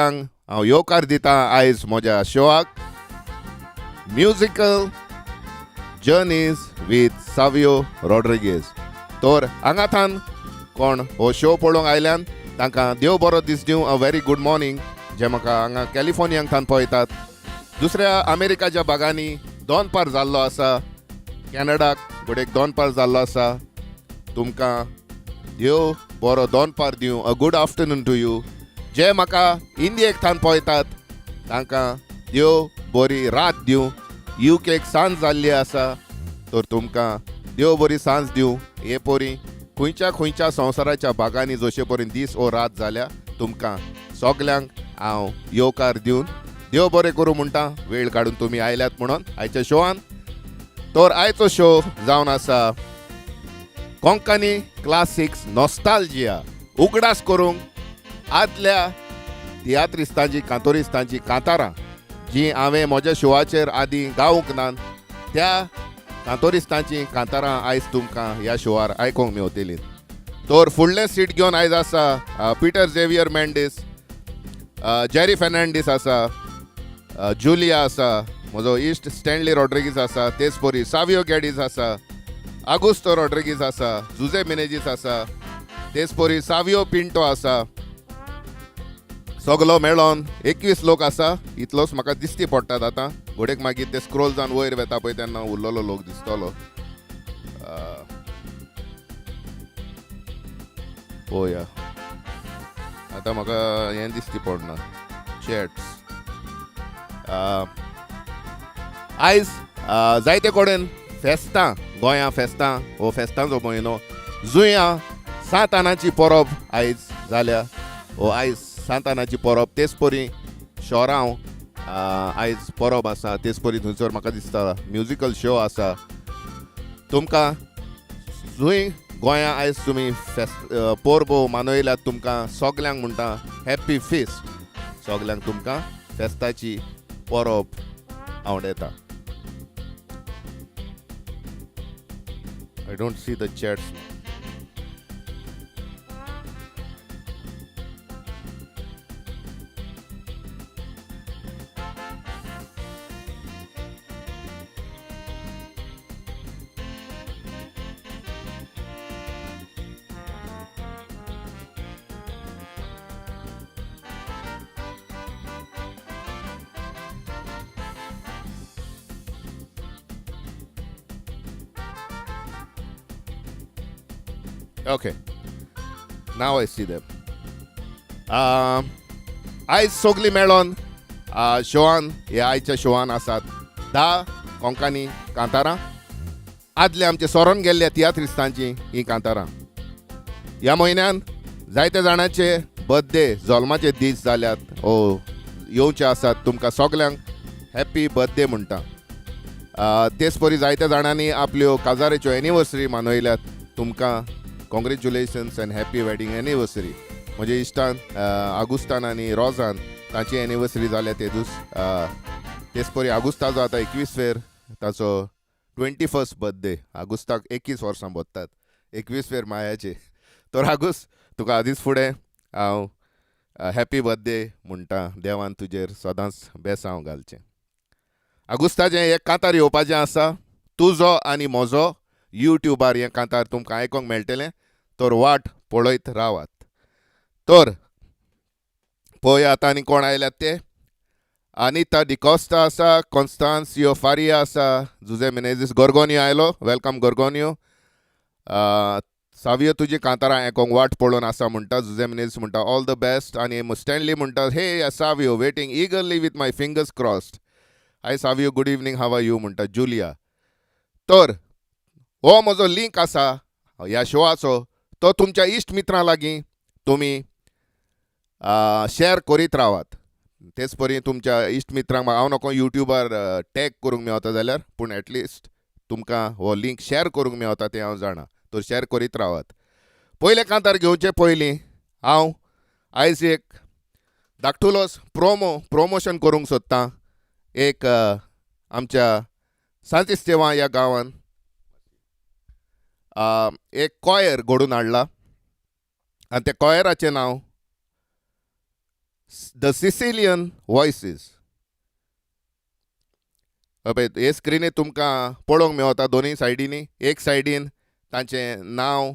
हांव येवकार दिता आयज म्हज्या शोआक musical journeys with Savio Rodrigues. तर हांगाथान कोण हो शो पळोवंक आयल्यान तांकां देव बरो दीस दिवं, अ व्हेरी गूड मॉर्निंग. जे म्हाका हांगा कॅलिफोर्नियांक थान पळयतात, दुसऱ्या अमेरिकाच्या भागांनी दोनपार जाल्लो आसा, कॅनडाक घडयेक दोनपार जाल्लो आसा, तुमकां देव बरो दोनपार दिवं, a good afternoon to you. जे म्हाका इंडियेक थान पळयतात तांकां देव बरी रात दिवं. You cake सांज जाल्ली आसा तर तुमकां देव बरी सांज दिवं. हे पोरी खंयच्या खंयच्या संवसाराच्या भागांनी जशे परी दीस ओ रात जाल्या तुमकां सगल्यांक हांव येवकार दिवन देव बरें करूं म्हणटा. वेळ काडून तुमी आयल्यात म्हणून आयच्या शोआन. तर आयचो शो जावन आसा कोंकणी क्लासिक्स नॉस्ताल्जिया, उगडास करूंक आदल्या तियात्रिस्तांची कांतोरिस्तांची कांतारां जी हांवें म्हज्या शोआचेर आदीं गावंक ना त्या कांतोरिस्तांची कांतारां आयज तुमकां ह्या शोआर आयकूंक मेवतलीं. तर फुडलें सीट घेवन आयज आसा Peter Xavier Mendes, Jerry Fernandes आसा, जुलिया आसा, म्हजो इश्ट स्टॅनली रॉड्रिगीस आसा, तेच परी सावियो गॅडीस आसा, आगुस्तो रॉड्रिगीस आसा, जुजे मिनेजीस आसा, तेच परी सावियो पिंटो आसा. सगलो मेळोन 21 लोक आसा, इतलोच म्हाका दिसती पडटात आतां. घोडेक मागीर ते स्क्रोल जावन वयर वेता पळय तेन्ना उरलेलो लोक दिसतलो. पळोवया आतां म्हाका हें दिसती पडना चॅट्स. आयज जायते कडेन फेस्तां, गोंयां फेस्तां, हो फेस्तांचो म्हयनो, जुंया सांत आनाची परब आयज जाल्या, हो आयज सांत आनाची परब. तेच परी शोरांव आयज परब आसा, तेच परी थंयसर म्हाका दिसता म्युजिकल शो आसा. तुमकां जूंय गोंया आयज तुमी फेस्त परबो मनयल्यात तुमकां सगल्यांक म्हणटा हॅप्पी फिस्ट. सगल्यांक तुमकां फेस्ताची परब आवडटा. I don't see the chats. Okay, now I see them. आयज सगलीं मेळोन शोआन, ह्या आयच्या शोआन आसात 10 कोंकणी कांतारां, आदले आमचे सोरोन गेल्ल्या तियात्रिस्तांची हीं कांतारां. ह्या म्हयन्यान जायते जाणांचे बर्थडे, जल्माचे दीस जाल्यात ओ येवचे आसात, तुमकां सगल्यांक हॅप्पी बर्थडे म्हणटा. तेच परी जायत्या जाणांनी आपल्यो काजाराच्यो एनिवर्सरी मनयल्यात, तुमकां congratulations and happy wedding anniversary. म्हज्या इश्टान आगुस्तान आनी रोजान तांची एनिवर्सरी जाल्या ते दीस. तेच परी आगुस्ताचो आतां 21 फेर ताचो 21st birthday, आगुस्ताक 21 वर्सां भरतात, 21 फेर मायाचे. तर आगुस्त तुका आदींच फुडें हांव हॅप्पी बर्थडे म्हणटा, देवान तुजेर सदांच बेसांव घालचें. आगुस्ताचें एक कांतार येवपाचें आसा, तुजो आनी म्हजो, युट्यूबार हें कांतार तुमकां आयकूंक मेळटलें, तर वाट पळयत रावात. तर पळय आतां आनी कोण आयल्यात ते. अनिता डिकॉस्ता आसा, कॉन्स्तान्सियो फारिया आसा, जुजे मिनेजीस गोर्गोनियो आयलो, welcome Gorgonio. Savio तुजी कांतारां आयकूंक वाट पळोवन आसा म्हणटा, जुजे मिनेजीस म्हणटा ऑल the best, आनी स्टॅनली म्हणटा hey Savio waiting eagerly with my fingers crossed. Hi Savio, good evening, how are you म्हणटा जुलिया. तर हो म्हजो लिंक आसा ह्या शोआचो, तो तुमच्या इश्ट मित्रां लागीं तुमी शेअर करीत रावात. तेच परी तुमच्या इश्ट मित्रांक हांव नको युट्यूबार टॅग करूंक मेवता जाल्यार, पूण एटलिस्ट तुमकां हो लिंक शेअर करूंक मेवता तें हांव जाणा, तर शेअर करीत रावात. पयलें कांतार घेवचे पयलीं हांव आयज एक धाकटुलोच प्रोमोशन करूंक सोदतां. एक आमच्या सांतिस्तेवा ह्या गांवान एक कॉयर घडून हाडला आनी त्या कॉयराचें नांव The Sicilian voices. पळय हे स्क्रिनीर तुमकां पळोवंक मेवता दोनूय सायडींनी. एक सायडीन तांचें नांव,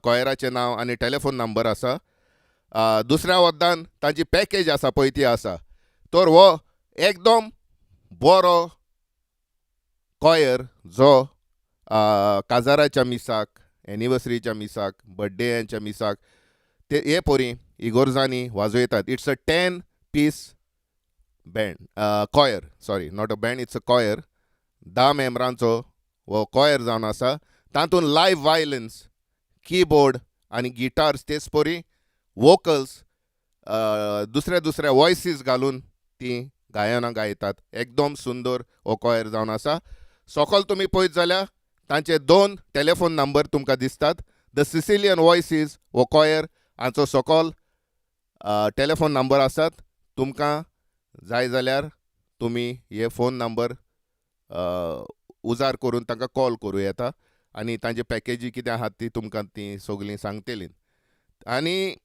कॉयराचें नांव आनी टेलिफोन नंबर आसा. दुसऱ्या वद्दान तांची पॅकेज आसा पळय ती आसा. तर हो एकदम बरो कॉयर जो काजाराच्या मिसाक, एनिवर्सरीच्या मिसाक, बड्डेयांच्या मिसाक ते हे पोरी इगोर्जांनी वाजयतात. It's a 10 piece band, choir, sorry, not a band, it's a choir. 10 मेंबरांचो हो कॉयर जावन आसा. तातूंत लायव्ह वायलन्स, किबोर्ड आनी गिटार्स, तेच परी वोकल्स, दुसऱ्या दुसऱ्या वॉयसीस घालून ती गायनां गायतात. एकदम सुंदर हो कॉयर जावन आसा. सोकोल तुमी पळयत जाल्यार तांचे 2 टेलिफोन नंबर तुमकां दिसतात. The Sicilian voices हो कॉयर हांचो सोकोल टेलिफोन नंबर आसात. तुमकां जाय जाल्यार तुमी हे फोन नंबर उजार करून तांकां कॉल करूं येता आनी तांचे पॅकेजी कितें आहात ती तुमकां ती सगळीं सांगतली. आनी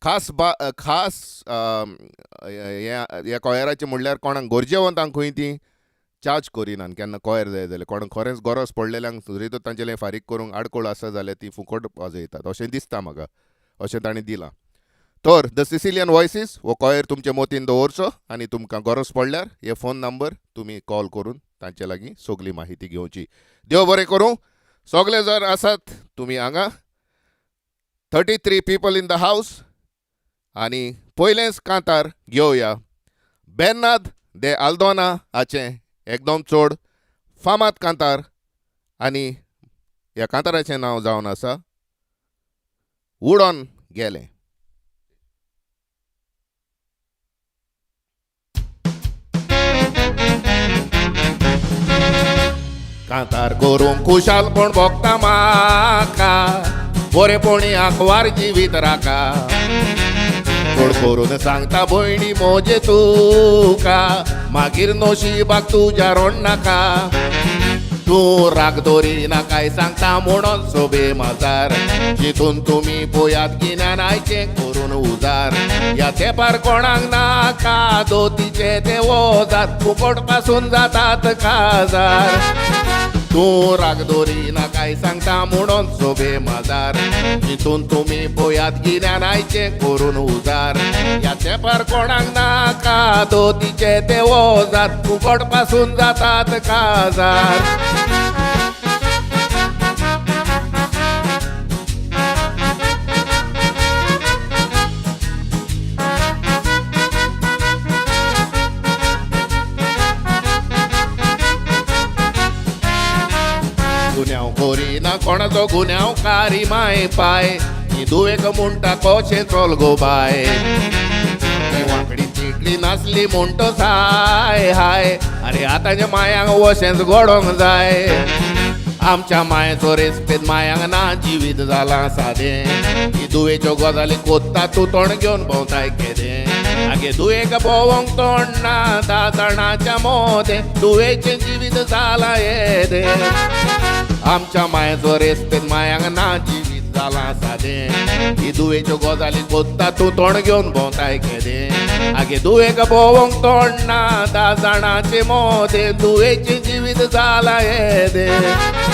खास खास ह्या कॉयराचें म्हणल्यार कोणाक गरजेवंतांक खंय ती चार्ज करिनात. केन्ना कॉयर जाय जाल्यार कोणाक खरेंच गरज पडलेल्यांक जरी तर तांचें फारीक करूंक आडखळ आसा जाल्यार ती फुकट वाजयतात अशें दिसता म्हाका, अशें तांणी दिलां. तर the Sicilian voices हो कॉयर तुमचे मोतीन दवरचो आनी तुमकां गरज पडल्यार हे फोन नंबर तुमी कॉल करून तांचे लागीं सगळी माहिती घेवची. देव बरें करूं. सगळे जर आसात तुमी हांगा, 33 people in the house. आनी पयलेंच कांतार घेवया बेर्नाद दे आल्दोना हाचें एकदम चड फामाद कांतार आनी ह्या कांताराचें नांव जावन आसा उडोन गेलें. कांतार करूंक खुशालपण भोगता म्हाका, बरेपणी आंकवार जिवीत राखा. चड करून सांगता भयणी मोजे तुका, मागीर नशिबाक तुज्या रोडनाका. तूं राग दवरिना काय सांगता म्हणून सोबे माजार, जितून तुमी पळयात गिन्यान आयचें करून उजार. ह्या तेंपार कोणाक नाका दोतीचे ते वोजार, फुकट पासून जातात काजार. तूं राग दवरिना काय सांगता म्हणून सोबे माजार, जितून तुमी पळयात गिन्यान आयचें करून उजार. ह्या तेंपार कोणाक नाका दोतीचे ते वोजार, फुकट पासून जातात काजार. गुन्यांव करिना कोणाचो गुन्यांवकारी माय पाय, ही दुवेक म्हणटा कशें चल गो बाय. ही वांकडी तिकडी नासली म्हणटच हाय हाय, आरे आतांच्या मायांक वशेंच घडोवंक जाय. आमच्या मायेचो रेस्पेद मायांक ना, जिवीत जालां सादें. ही दुवेच्यो गजाली कोत्ता तूं तोंड घेवन भोंवताय केदें. आगे दुवेक भोंवंक तोंड ना, 10 जाणाच्या मोदें दुवेचें जिवीत जालां येदें. आमच्या मायेचो रेस्पेद मायांक ना, जिवीत जालां सादें. ही दुवेच्यो गजाली कोत्ता तूं तोंड घेवन भोंवताय केदें. आगे दुवेक भोंवंक तोंड ना, 10 जाणाचे मोदें दुवेचें जिवीत जालां येदें.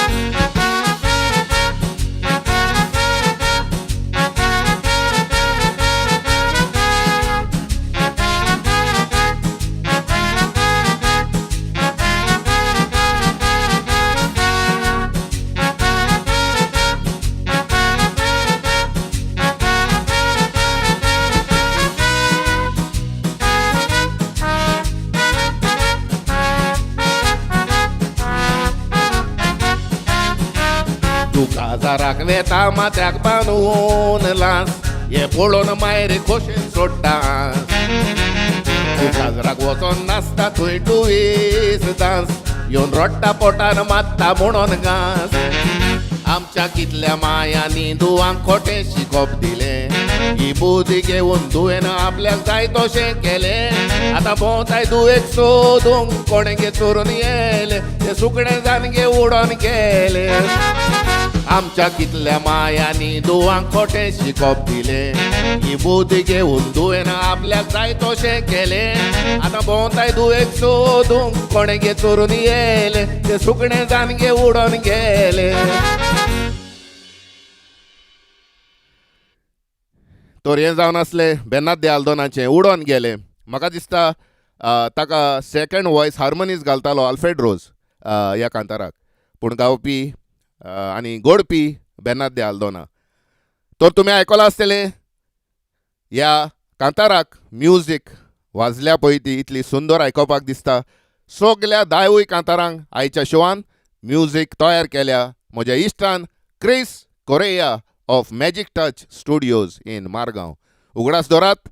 काजाराक वेता माथ्याक बांदून लांस, हे पळोवन मायर खोशेन सोडटा. तूं काजराक वचोन नासता थंय टुवीस डांस, येवन रडटा पोटान मात्ता म्हणून घांस. आमच्या कितल्या मायांनी दुवांक खोटें शिकोप दिलें, ही बुद्धी घेवन दुवेन आपल्याक जाय तशें केलें. आतां भोंवताय दुवेक सोदूंक कोणें गे चोरून येयलें, तें सुकणें जावन गे उडोन गेलें. आमच्या कितल्या मायांनी दुवांक खोटें शिकोप दिलें. ही बुद्धी घेवन दुवेन आपल्याक जाय तशें केलें. आतां भोंवताय दुवेक सोदूंक कोणें गे चोरून येयलें, तें सुकणें जावन गे उडोन गेलें. तर हें जावन आसलें बेर्नाद दे आल्दोनाचें उडोन गेलें. म्हाका दिसता ताका सेकंड वॉयस हार्मोनीज घालतालो आल्फ्रेड रोज ह्या कांताराक, पूण गावपी आनी गोडपी बेर्नाद दे आल्दोना. तर तुमी आयकलां आसतलें ह्या कांताराक म्युजीक वाजल्या पळय ती इतली सुंदर आयकोपाक दिसता. सगल्या दावूय कांतारांक आयच्या शोवान म्युजीक तयार केल्या म्हज्या इश्टान Chris Correa of Magic Touch Studios in Margao. उगडास दवरात,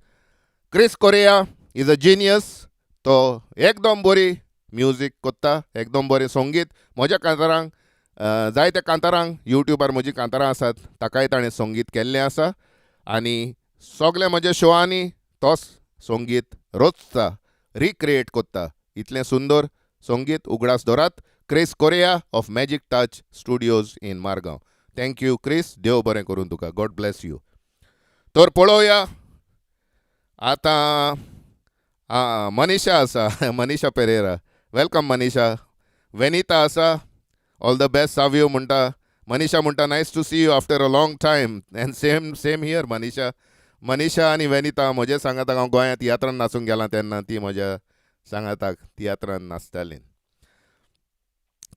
Chris Correa is a genius. तो एकदम बरी म्युजीक कोत्ता, एकदम बरें संगीत. म्हज्या कांतारांक जायत्या कांतारांक युट्यूबार म्हजीं कांतारां आसात, ताकाय ताणें संगीत केल्लें आसा. आनी सगल्या म्हज्या शोवांनी तोच संगीत रचता, रिक्रिएट कोत्ता. इतलें सुंदर संगीत. उगडास दवरात, Chris Correa of Magic Touch Studios in Margao. Thank you Chris, देव बरें करूं तुका, गॉड ब्लेस you. तर पळोवया आतां मनीषा आसा, मनीषा पेरेरा, welcome Manisha. Venita आसा, ऑल the best Savio म्हणटा. मनीषा म्हणटा nice to see you after a long time, and same same here Manisha. Manisha आनी वेनिता म्हजे सांगाताक हांव गोंयांत तियात्रान नाचूंक गेलां तेन्ना ती म्हज्या सांगाताक तियात्रान नाचताली.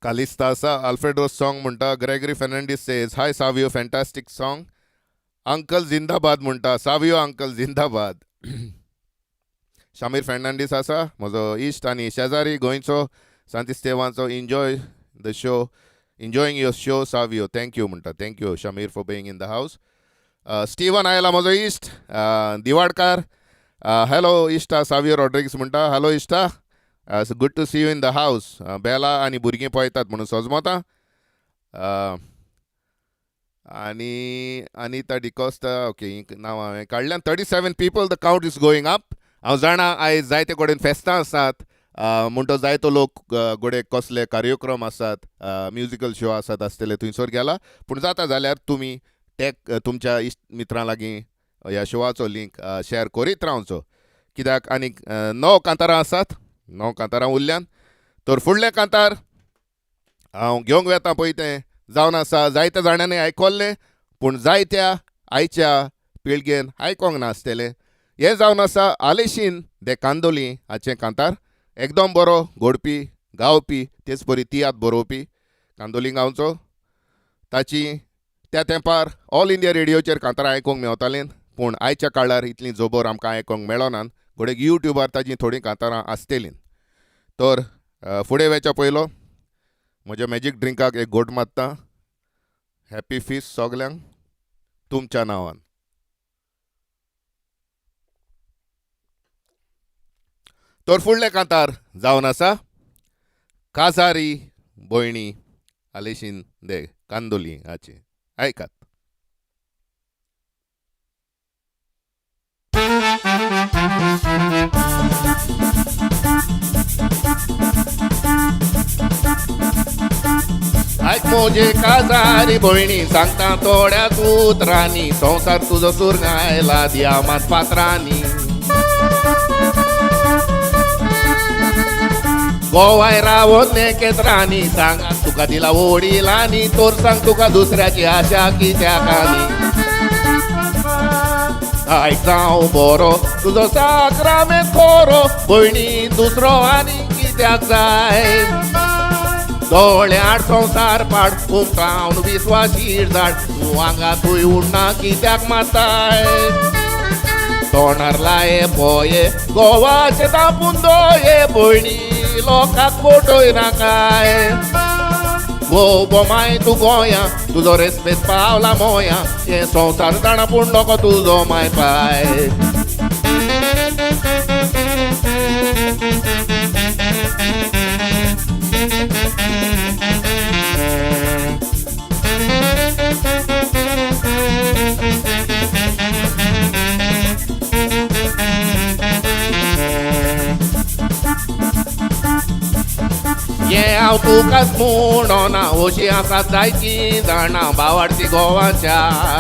कालिस्ता आसा, आल्फ्रेडो सॉंग म्हणटा. Gregory Fernandes says hi Savio, fantastic song. Uncle जिंदाबाद म्हणटा, सावियो अंकल जिंदाबाद. शामीर फेर्नांडीस आसा, म्हजो इश्ट आनी शेजारी गोंयचो, सांतिस्तेवांचो. Enjoy the show, enjoying your show Savio, thank you म्हणटा. Thank you Shamir for being in the house. Steven आयला म्हजो इश्ट दिवाडकार. हॅलो इश्टा, सावियो रॉड्रिग्स म्हणटा. हॅलो इश्टा, good to see you in the house. Bela आनी भुरगीं पळयतात म्हणून सजमता. आनी अनिता डिकोस्ता, ओके, नांव हांवें काडल्यान. 37 people, the count is going up. हांव जाणा आयज जायते कडेन फेस्तां आसात, म्हणटो जायतो लोक घडये कसले कार्यक्रम आसात, म्युजिकल शो आसात आसतले, थंयसर गेला. पूण जाता जाल्यार तुमी टॅग तुमच्या इश्ट मित्रां लागीं ह्या शोवाचो लिंक शेअर करीत रावचो, कित्याक आनीक 9 कांतारां आसात, 9 कांतारां उरल्यान. तर फुडलें कांतार हांव घेवंक वेता पळय तें जावन आसा जायत्या जाणांनी आयकल्लें, पूण जायत्या आयच्या पिळगेन आयकोंक नासतलें. हें जावन आसा आलेशीन दे कांदोली हाचें कांतार. एकदम बरो घोडपी, गावपी, तेच परी तियात्र बरोवपी कांदोली गांवचो. ताची त्या तेंपार ऑल इंडिया रेडियोचेर कांतारां आयकूंक मेवतालीं, पूण आयच्या काळार इतलीं जोबोर आमकां आयकूंक मेळनात. घडये युट्यूबार ताचीं थोडीं कांतारां आसतलीं. तर फुडें वेच्या पयलो म्हज्या मॅजीक ड्रिंकाक एक घोट मारता. हॅपी फीस सगल्यांक तुमच्या नांवान. तर फुडलें कांतार जावन आसा काजारी भयणी आलेशीन दे कांदोली हाचें. आयकात. आयक म्हजे काजारी भयणी, सांगता थोड्याच उतरांनी, संवसार तुजो सुरगायला दियामात पात्रांनी. गोवाय रावोन नेकेत्रांनी, सांगा तुका दिला वडिलांनी, तर सांग तुका दुसऱ्याची आशा कित्याकानी. आयक जावं बरो तुजो साक्रामेंत खरो, भयणी दुसरो आनी कित्याक जाय. दोळे आड संवसार पाड, उमटावन विस्वाशीर झाड, तूं हांगा थंय उडना कित्याक माताय. तोंडार लाये पोये गोवाचे तापून दोये, भयणी लोकांक फटय नाकाय. गो माय तूं गोंया, तुजो रेस्पेद पावला मोया, हें संवसार जाणा पूण नको तुजो माय पाय. हें हांव तुकाच म्हणना, अशीं आसात जायतीं जाणां, बावाडती गोवाच्या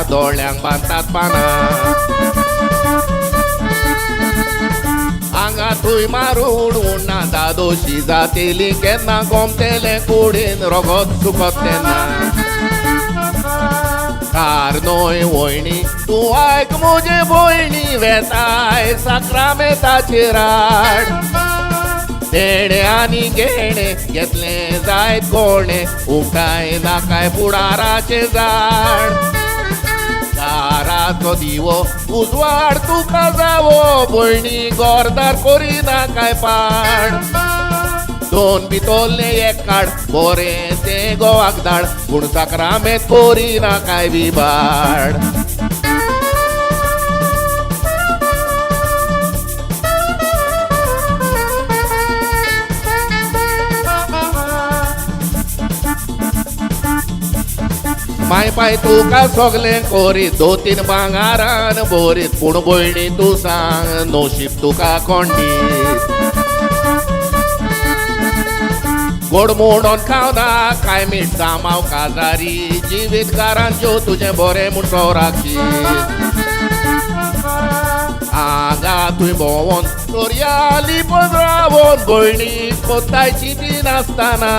दोळ्यांक बांदतात पानां. हांगा थंय मारून उडना, दादोशी जातेली केन्ना, गोमतेले कुडीन रोगत सुकत तेन्ना. कार न्हय वयणी तूं आयक म्हजे भयणी, वेताय साक्रामेताचेर हाड. देणे आनी घेणे घेतलें जायत कोणें, उमटाय नाकाय फुडाराचें झाड. दाराचो दिवो उजवाड तुका जावो, भयणी गोरदार करिनाकाय पाड. दोन भितरलें एक काड, बरें तें गोवाक धाड, पूण साक्रामेंत करिनाकाय विबाड. माय पाय तुका सगलें करीत, दोन तीन भांगारान भरीत, पूण भयणी तूं सांग नशीब तुका कोण दीत. गोड म्हणून खावना काय मीठ जामाव काजारी, जिवीत घरांच्यो तुजें बरें म्हूण तो राखीत. हांगा थंय भोंवोन चोरया लिपोन रावोन, भयणी कोताय चिंती नासतना.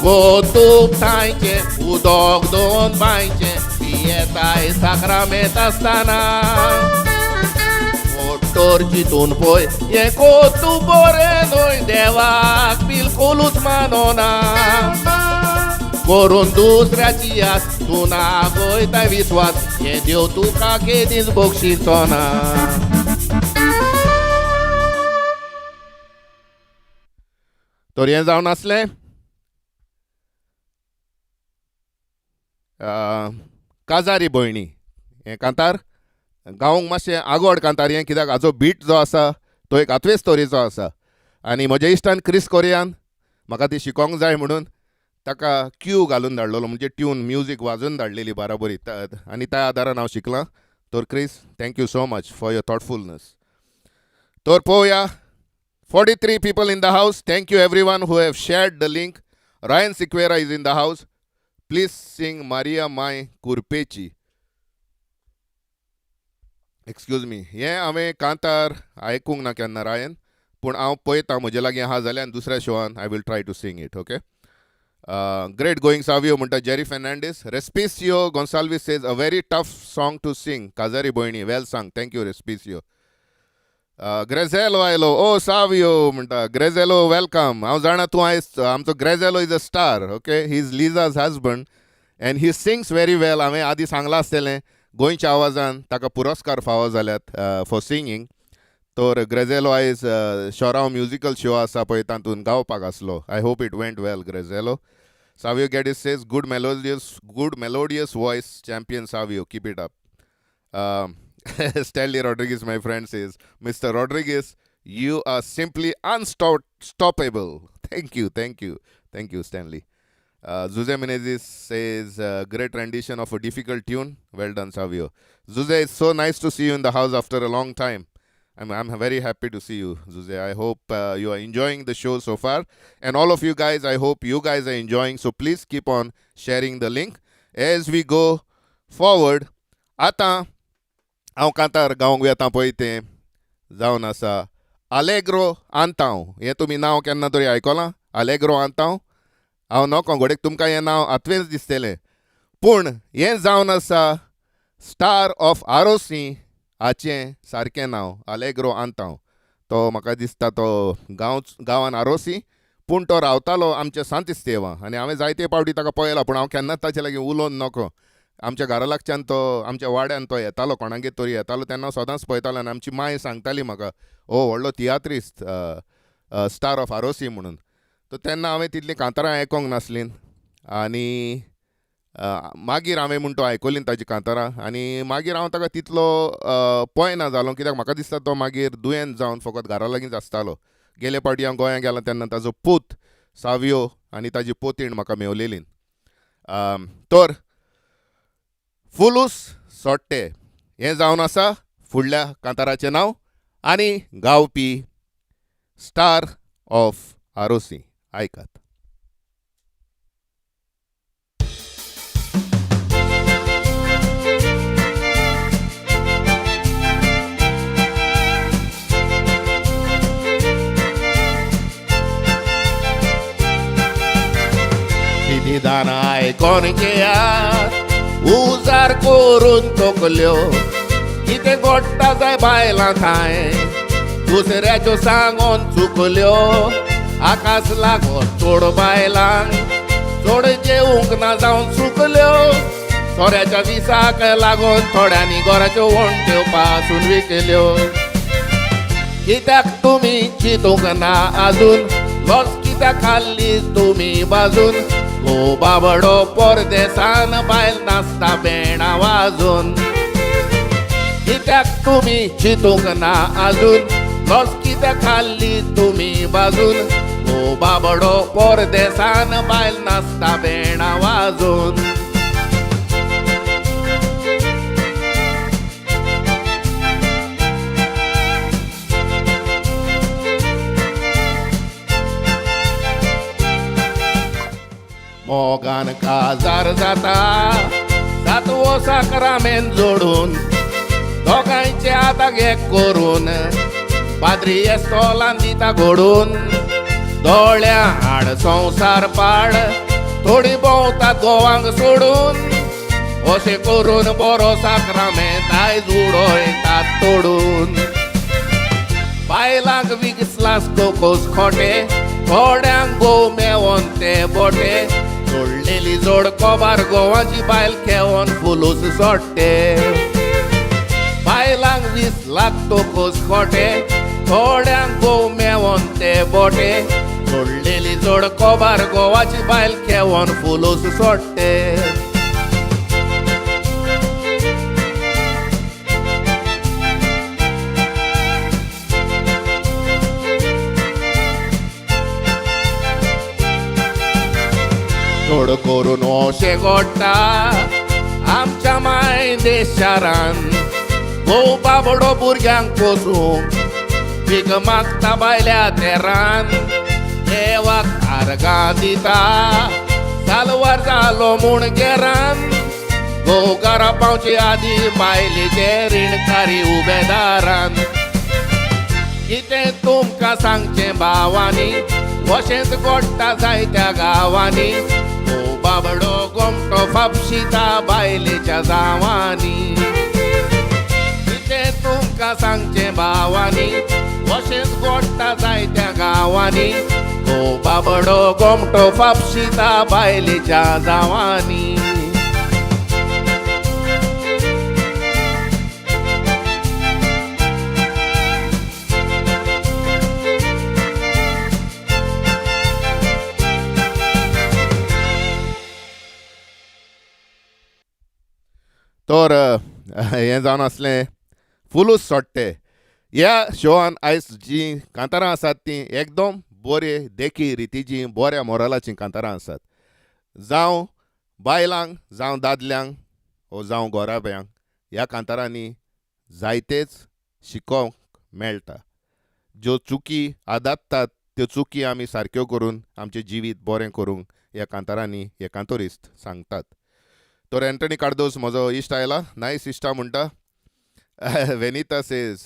कोतूक तांयचें उदक दोन बांयचें, पियेताय साक्रामेंत आसतना. तर चिंतून पळय हें कोतूक बरें न्हय, देवाक बिलकुलूच मानोना. करून दुसऱ्याची आस तूं नागयताय विस्वास, हें देव तुका केदींच बक्षिचो ना. तर हें जावन आसलें काजारी भयणी हें कांतार. गावंक मातशें आगोड कांतार हें, कित्याक हाजो बीट जो आसा तो एक आतवेच तरेचो आसा. आनी म्हज्या इश्टान क्रिस कोरियान म्हाका ती शिकोंक जाय म्हणून ताका क्यू घालून धाडलेलो, म्हणजे ट्यून म्युजीक वाजोवन धाडलेली बाराबरी, आनी त्या आदारान हांव शिकलां. तर Chris, thank you so much for your thoughtfulness. तर पळोवया, 43 people in the house. Thank you everyone who have shared the link. Ryan Sequeira is in the house. Please sing Maria my कुरपेची. Excuse me, हें हांवें कांतार आयकूंक ना केन्ना Ryan, पूण हांव पळयता म्हजे लागीं आहा जाल्यार दुसऱ्या शोआन I will try to sing it. Okay, great going Savio म्हणटा Jerry Fernandes. Respicio Gonsalves says a very tough song to sing, काजारी भयणी well sung. Thank you Respicio. ग्रेझेलो आयलो, ओ सावियो म्हणटा. ग्रेझेलो welcome. हांव जाणा तूं आयज आमचो ग्रेझेलो is a star. Okay, he is Liza's husband and he sings very well. हांवें आदीं सांगलां आसतलें, गोंयच्या आवाजान ताका पुरस्कार फावो जाल्यात फॉर सिंगींग. तर ग्रेझेलो आयज शोरांव म्युजिकल शो आसा पळय तातूंत गावपाक आसलो. I hope it went well, Grezelo. Savio Geddes says good melodious voice, champion Savio, keep it up. Stanley Rodriguez, my friend, says, Mr. Rodriguez, you are simply unstoppable. Thank you, thank you, thank you, Stanley. Zuze Menezes says, great rendition of a difficult tune. Well done, Savio. Zuze, it's so nice to see you in the house after a long time. I'm very happy to see you, Zuze. I hope you are enjoying the show so far. And all of you guys, I hope you guys are enjoying. So please keep on sharing the link. As we go forward, आतां हांव कांतार गावंक वेता पळय तें जावन आसा आलेग्रो आंतांव. हें तुमी नांव केन्ना तरी आयकलां, आलेग्रो आंतांव? हांव नोको घोडेक तुमकां हें नांव आतवेंच दिसतलें, पूण हें जावन आसा स्टार ऑफ आरोसी हाचें सारकें नांव आलेग्रो आंतांव. तो म्हाका दिसता तो गांव गांवान आरोसी, पूण तो रावतालो आमच्या सांत इस्तेवा आनी हांवें जायते पावटी ताका पळयला, पूण हांव केन्नाच ताचे लागीं उलोवन नकळो. आमच्या घरा लागच्यान तो, आमच्या वाड्यान तो येतालो, कोणागेर तरी येतालो तेन्ना सदांच पळयतालो. आनी आमची माय सांगताली म्हाका, ओ व्हडलो तियात्रिस्त स्टार ऑफ आरोसी म्हणून. तर तेन्ना हांवें तितलीं कांतारां आयकोंक नासलीं आनी मागीर हांवें म्हूण तो आयकलीं ताजी कांतारां आनी मागीर हांव ताका तितलो पळयना जालो, कित्याक म्हाका दिसता तो मागीर दुयेंत जावन फकत घरा लागींच आसतालो. गेले फावटी हांव गोंयांत गेलां तेन्ना ताजो पूत सावियो आनी ताजी पोतीण म्हाका मेवलेली. तर फुलूस सोडटे हें जावन आसा फुडल्या कांताराचें नांव आनी गावपी स्टार ऑफ आरोसी. आयकात. निदान आयकोन घेयात, उजार करून तकल्यो, कितें घडटा जाय बायलां थांय, दुसऱ्याच्यो सांगोन चुकल्यो. आकाश लागोन चड बायलांक चड जेवंक ना जावन सुकल्यो. सोऱ्याच्या विसाक लागून थोड्यांनी घराच्यो वण्ट्यो पासून विकल्यो. कित्याक तुमी चिंतूंक ना आजून, लॉस कित्याक खाल्ली तुमी बाजून. गो बाबडो परदेसान बायल नासता बेणां वाजून. कित्याक तुमी चिंतूंक ना आजून, लॉस कित्याक खाल्ली तुमी बाजून. गो बाबडो परदेसान बायल नासता बेणां वाजून. मोगान काजार जाता सातवो साकरामेन जोडून, दोगांयचे आतां एक करून पाद्री एस्तोलान दिता घडून. दोळ्या हाड संवसार पाड थोडी भोंवतात गोवांक सोडून, अशें करून बरो साकरामेंत आयज उडयतात तोडून. बायलांक विकसलास कोकोस खोटे, थोड्यांक गोव मेवोन ते बोटे. जोडलेली जोड कोबार गोवाची बायल खेवोन फुलूस सोडटे. बायलांक 20 लाख तोकोस खोटे, थोड्यांक गोव मेवोन ते बोटे. जोडलेली जोड कोबार गोवाची बायल खेवोन फुलूस सोडटे. चड करून अशें घडटा आमच्या मायदेश शारान, घोव बाबडो भुरग्यांक पोसूंक भीक मागता बायल्या तेरान. देवाक आर्गां दिता सालवार जालो म्हूण गेरान, घोव घरा पावचे आदीं बायलेचे रिणकारी उबेदारान. कितें तुमकां सांगचें भावांनी, अशेंच घडटा जायत्या गांवांनी. घोव बाबडो गोमटो फापशिता बायलेच्या जावांनी. कितें तुमकां सांगचें भावांनी, अशेंच घडटा जायत्या गांवांनी. घोव बाबडो गोमटो फापशिता बायलेच्या जावांनी. तर हें जावन आसलें फुलूस सोडटे. ह्या शोआन आयज जीं कांतारां आसात तीं एकदम बरे देखी रितीचीं बऱ्या मोरालाचीं कांतारां आसात. जावं बायलांक, जावं दादल्यांक, ओ जावं गोराब्यांक ह्या कांतारांनी जायतेच शिकोवंक मेळटा. ज्यो चुकी आदात्तात त्यो चुकी आमी सारक्यो करून आमचें जिवीत बरें करूंक ह्या कांतारांनी हे कांतोरिस्त सांगतात. तर एंटनी कार्दोज म्हजो इश्ट आयला, नायस इश्टा म्हणटा. Venita says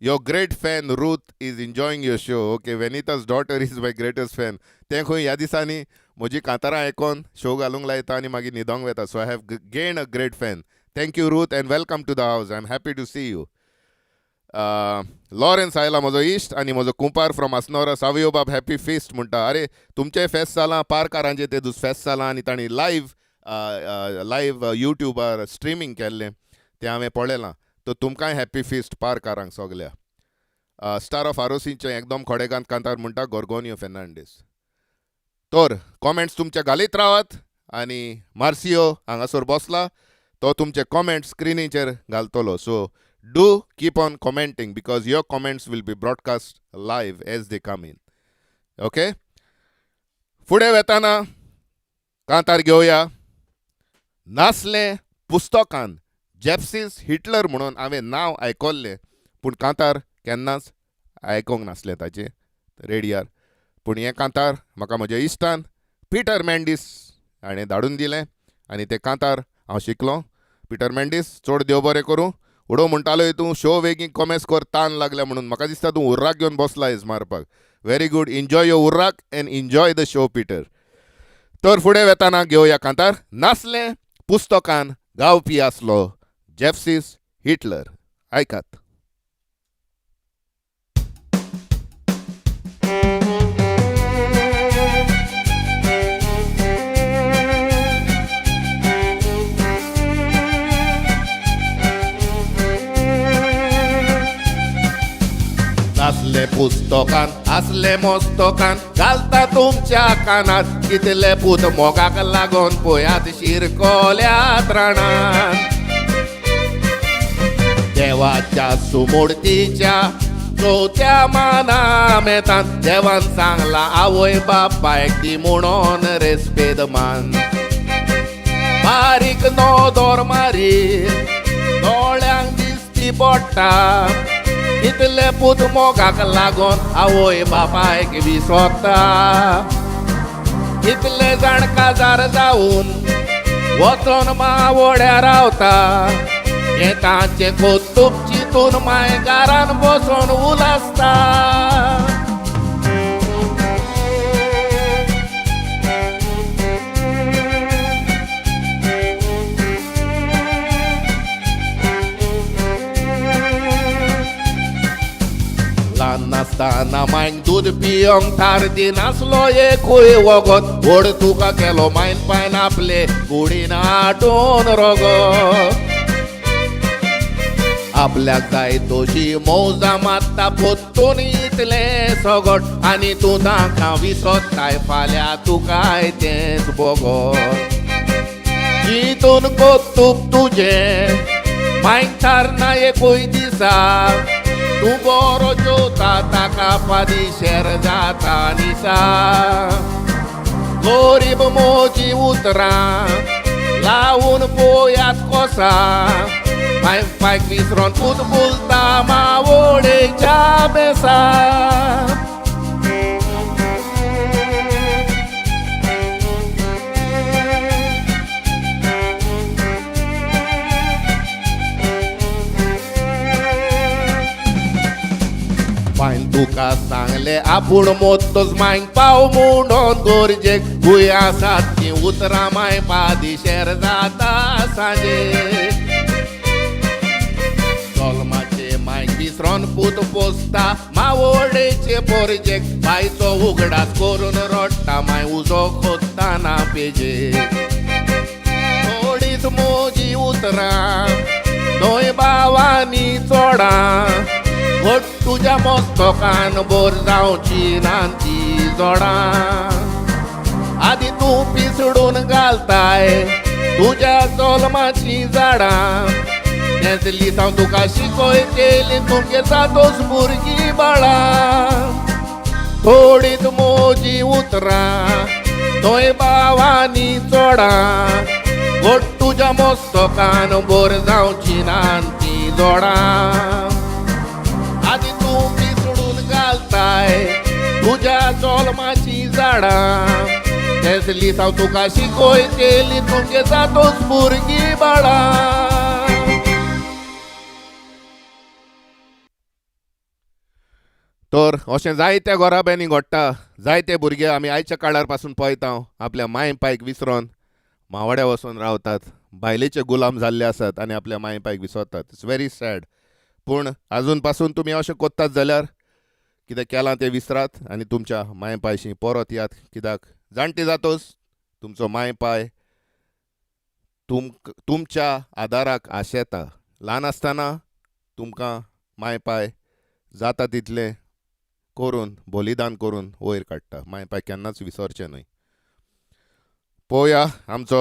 your great fan Ruth is enjoying your show. Okay, Venita's daughter is my greatest fan. तें खंय ह्या दिसांनी म्हजी कांतारां आयकोन शो घालूंक लायता आनी मागीर न्हिदोंक वता. So I have gain a great fan. Thank you Ruth and welcome to the house. I am happy to see you. Lawrence आयला म्हजो इश्ट आनी म्हजो कुंपार फ्रॉम अस्नोरा. सावियो बाब हॅपी फेस्ट म्हणटा. अरे तुमचें फेस्त जालां पारकारांचें, ते दीस फेस्त जालां आनी तांणी लायव्ह लायव्ह युट्यूबार स्ट्रिमींग केल्लें तें हांवें पळयलां. तर तुमकांय हॅप्पी फिस्ट पारकारांक सगल्या. स्टार ऑफ आरोसीचें एकदम खोडेगांत कांतार म्हणटा गोर्गोनियो फेर्नांडीस. तर कॉमेंट्स तुमचे घालीत रावात आनी मार्सियो हांगासर बसला तो तुमचे कॉमेंट्स स्क्रिनीचेर घालतलो. So do keep on commenting because your comments will be broadcast live as they come in. Okay, फुडें वेताना कांतार घेवया. नासलें पुस्तकान जेप्सीस हिटलर म्हणून हांवें नांव आयकल्लें पूण कांतार केन्नाच आयकोंक नासलें ताचें रेडियार. पूण हें कांतार म्हाका म्हज्या इश्टान पिटर मेंडीस हाणें धाडून दिलें आनी तें कांतार हांव शिकलो. पिटर मेंडीस, चड देव बरें करूं. उडोव म्हणटालोय तूं शो वेगीं कोमेस कर, तान लागल्या म्हणून. म्हाका दिसता तूं उर्राक घेवन बसला आयज मारपाक. व्हेरी गूड, एन्जॉय your उर्राक and enjoy the show Peter. तर फुडें वेताना घेवया कांतार नासलें पुस्तकान गावपी आसलो जेफसीस हिटलर. आयकात. नासले पुस्तकान आसले मस्तकान घालता तुमच्या कानात कितले पूत मोगाक लागोन पळयात शिरकोल्यात राणान. देवाच्या सुमूर्तीच्या चवथ्या माना मेतान देवान सांगला आवय बापायक दी म्हणोन रेस्पेद मान. बारीक नदर मारी दोळ्यांक दिसती पडटा इतले पूत मोगाक लागोन आवय बापायक विसरता. इतले जाण काजार जावन वचोन मावोड्या रावता हें तांचें कोतूब चिंतून माय घरान बसोन उलासता. ल्हान आसतना मायन दूद पियोंक थार दिनासलो एकूय वगत व्हड तुका केलो मायन पायन आपले कुडीन आटून रगत. आपल्याक जाय तशी मौजा मात्ता पोत्तून इतलें सगट आनी तूं तांकां विसरताय फाल्यां तुकाय तेंच भोगत. चिंतून कोतूब तुजें मायक थारना एकूय दिसा तूं बरो जेवता ताका पादिशेर जाता निसा. गरीब मोजी उतरां लावन पोयात कोसा माय पायक विसरोन पूत बुलता मावोडेच्या बेसा. पायन तुका सांगले आपूण मोत्तोच मायंक पाव म्हणोन गरजेक भूंय आसात तीं उतरां माय पादिशेर जाता सांजे. जल्माचे मायक विसरोन पूत पोसता मावोडेचे पोरजेक बायचो उगडास करून रडटा माय उजो खोत्ताना पेजे. थोडीच मोजी उतरां न्हय बावांनी चोडां घट तुज्या मस्तकान बोर जावची ना ती जोडां. आदी तूं पिसडून घालताय तुज्या जल्माचीं झाडां तेंच लिसांव तुका शिकयतली तुमगे जातोच भुरगीं बाळां. थोडीच मोजी उतरां न्हय बावांनी चोडां घट तुज्या मस्तकान बोर जावची ना ती जोडां. आदी तूं पिसडून घालताय तुज्या जल्माचीं झाडां तेंच लिसांव तुका शिकयतली तुमगे जातोच भुरगीं बाळां. तर अशें जायत्या घराब्यांनी घडटा. जायते भुरगे आमी आयच्या काळार पासून पळयता आपल्या माय पायक विसरोन मावड्या वचून रावतात, बायलेचे गुलाम जाल्ले आसात आनी आपल्या माय पायक विसरतात. It's very sad. पूण आजून पासून तुमी अशें कोत्तात जाल्यार कितें केलां तें विसरात आनी तुमच्या माय पायशी परत यात. कित्याक जाणटे जातोच तुमचो माय पाय तुमच्या आदाराक आशेता. ल्हान आसतना तुमकां माय पाय जाता तितलें करून बलिदान करून वयर काडटा. माय पाय केन्नाच विसरचें न्हय. पळोवया आमचो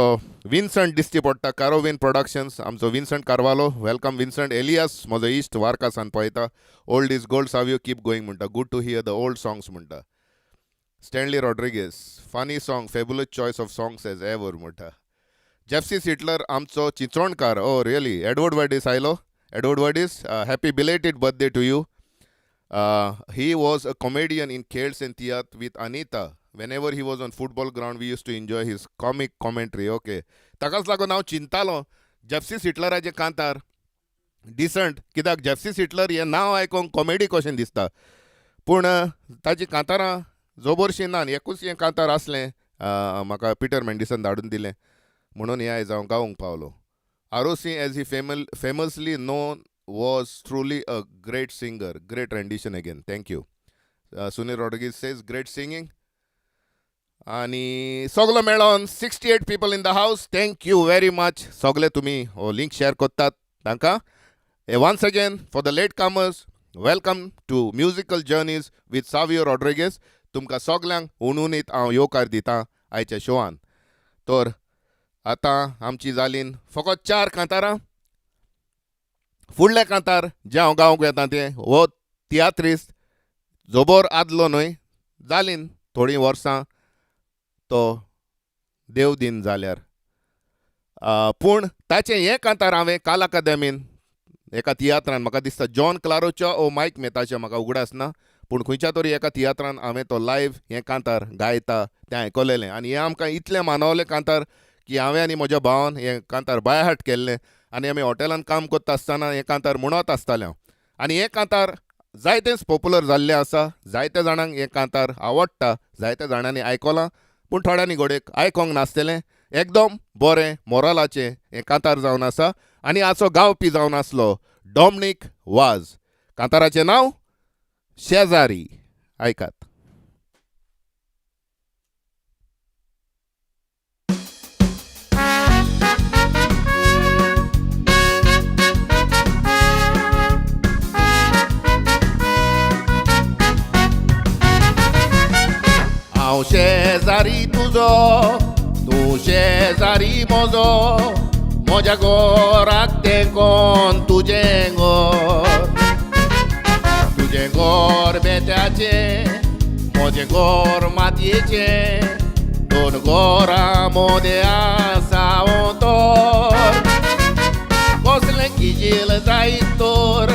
विन्संट दिश्टी पडटा, कारोवीन प्रोडक्शन्स, आमचो विन्संट कार्वालो. Welcome Vincent. Elias म्हजो इश्ट वार्कासान पळयता. Old is gold Savio, keep going म्हणटा. Good to hear the old songs म्हणटा. Stanley Rodrigues, funny song, fabulous choice of songs as ever म्हणटा. जेफसीस हिटलर आमचो चिंचोणकार. ओ रियली, एडवर्ड वर्डीस आयलो. Edward Varghese, happy belated birthday to you. He was a comedian in Khels and Tiatr with Anita. Whenever he was on football ground we used to enjoy his comic commentary. Okay, ताकाच लागून हांव चिंतालो gypsy सिटलराचें कांतार decent कित्याक gypsy सिटलर हें नांव आयकोंक comedy कशें दिसता, पूण ताचीं कांतारां जबरशीं ना. एकूच हें कांतार आसलें, म्हाका पिटर मेंडिसान धाडून दिलें म्हणून हें आयज हांव गावंक पावलो. Arossim as he famously known was truly a great singer. Great rendition again, thank you. Sunil Rodrigues says great singing. आनी सगलो मेळोन 68 people in the house, thank you very much. सगले तुमी हो लिंक शेअर करतात तांकां. Once again for the late comers, welcome to musical journeys with Savio Rodrigues. तुमकां सगल्यांक हुनहुनीत हांव येवकार दितां आयच्या शोआन. तर आतां आमची जालीन फकत चार कांतारां. फुडलें कांतार जें हांव गावंक वेता तें हो तियात्रिस्त जबर आदलो न्हय, जालीन थोडीं वर्सां तो देवदीन जाल्यार, पूण ताचें हें कांतार हांवें काल अकादेमीन एका तियात्रान, म्हाका दिसता जॉन क्लारोच्या ओ मायक मेहताच्या, म्हाका उगडास ना, पूण खंयच्या तरी एका तियात्रान हांवें तो लायव्ह हें कांतार गायता तें आयकलेलें. आनी हें आमकां इतलें मानवलें कांतार की हांवें आनी म्हज्या भावान हें कांतार बाय हार्ट केल्लें आनी आमी हॉटेलान काम करता आसतना हें कांतार म्हणत आसतालें हांव. आनी हें कांतार जायतेंच पॉपुलर जाल्लें आसा, जायत्या जाणांक हें कांतार आवडटा, जायत्या जाणांनी आयकलां, पूण थोड्यांनी घडयेक आयकोंक नासतलें. एकदम बरें मोरालाचें हें कांतार जावन आसा आनी हाचो गावपी जावन आसलो डॉमनीक वाज. कांताराचें नांव शेजारी. आयकात. हांव शेजारी तुजो, तूं शेजारी म्हजो, म्हज्या घराक तेंकोन तुजें घर, तुजें घर बेत्याचें, म्हजें घर मातयेचें, दोन घरां मोदें आसा तर कसलें किजील जायत तर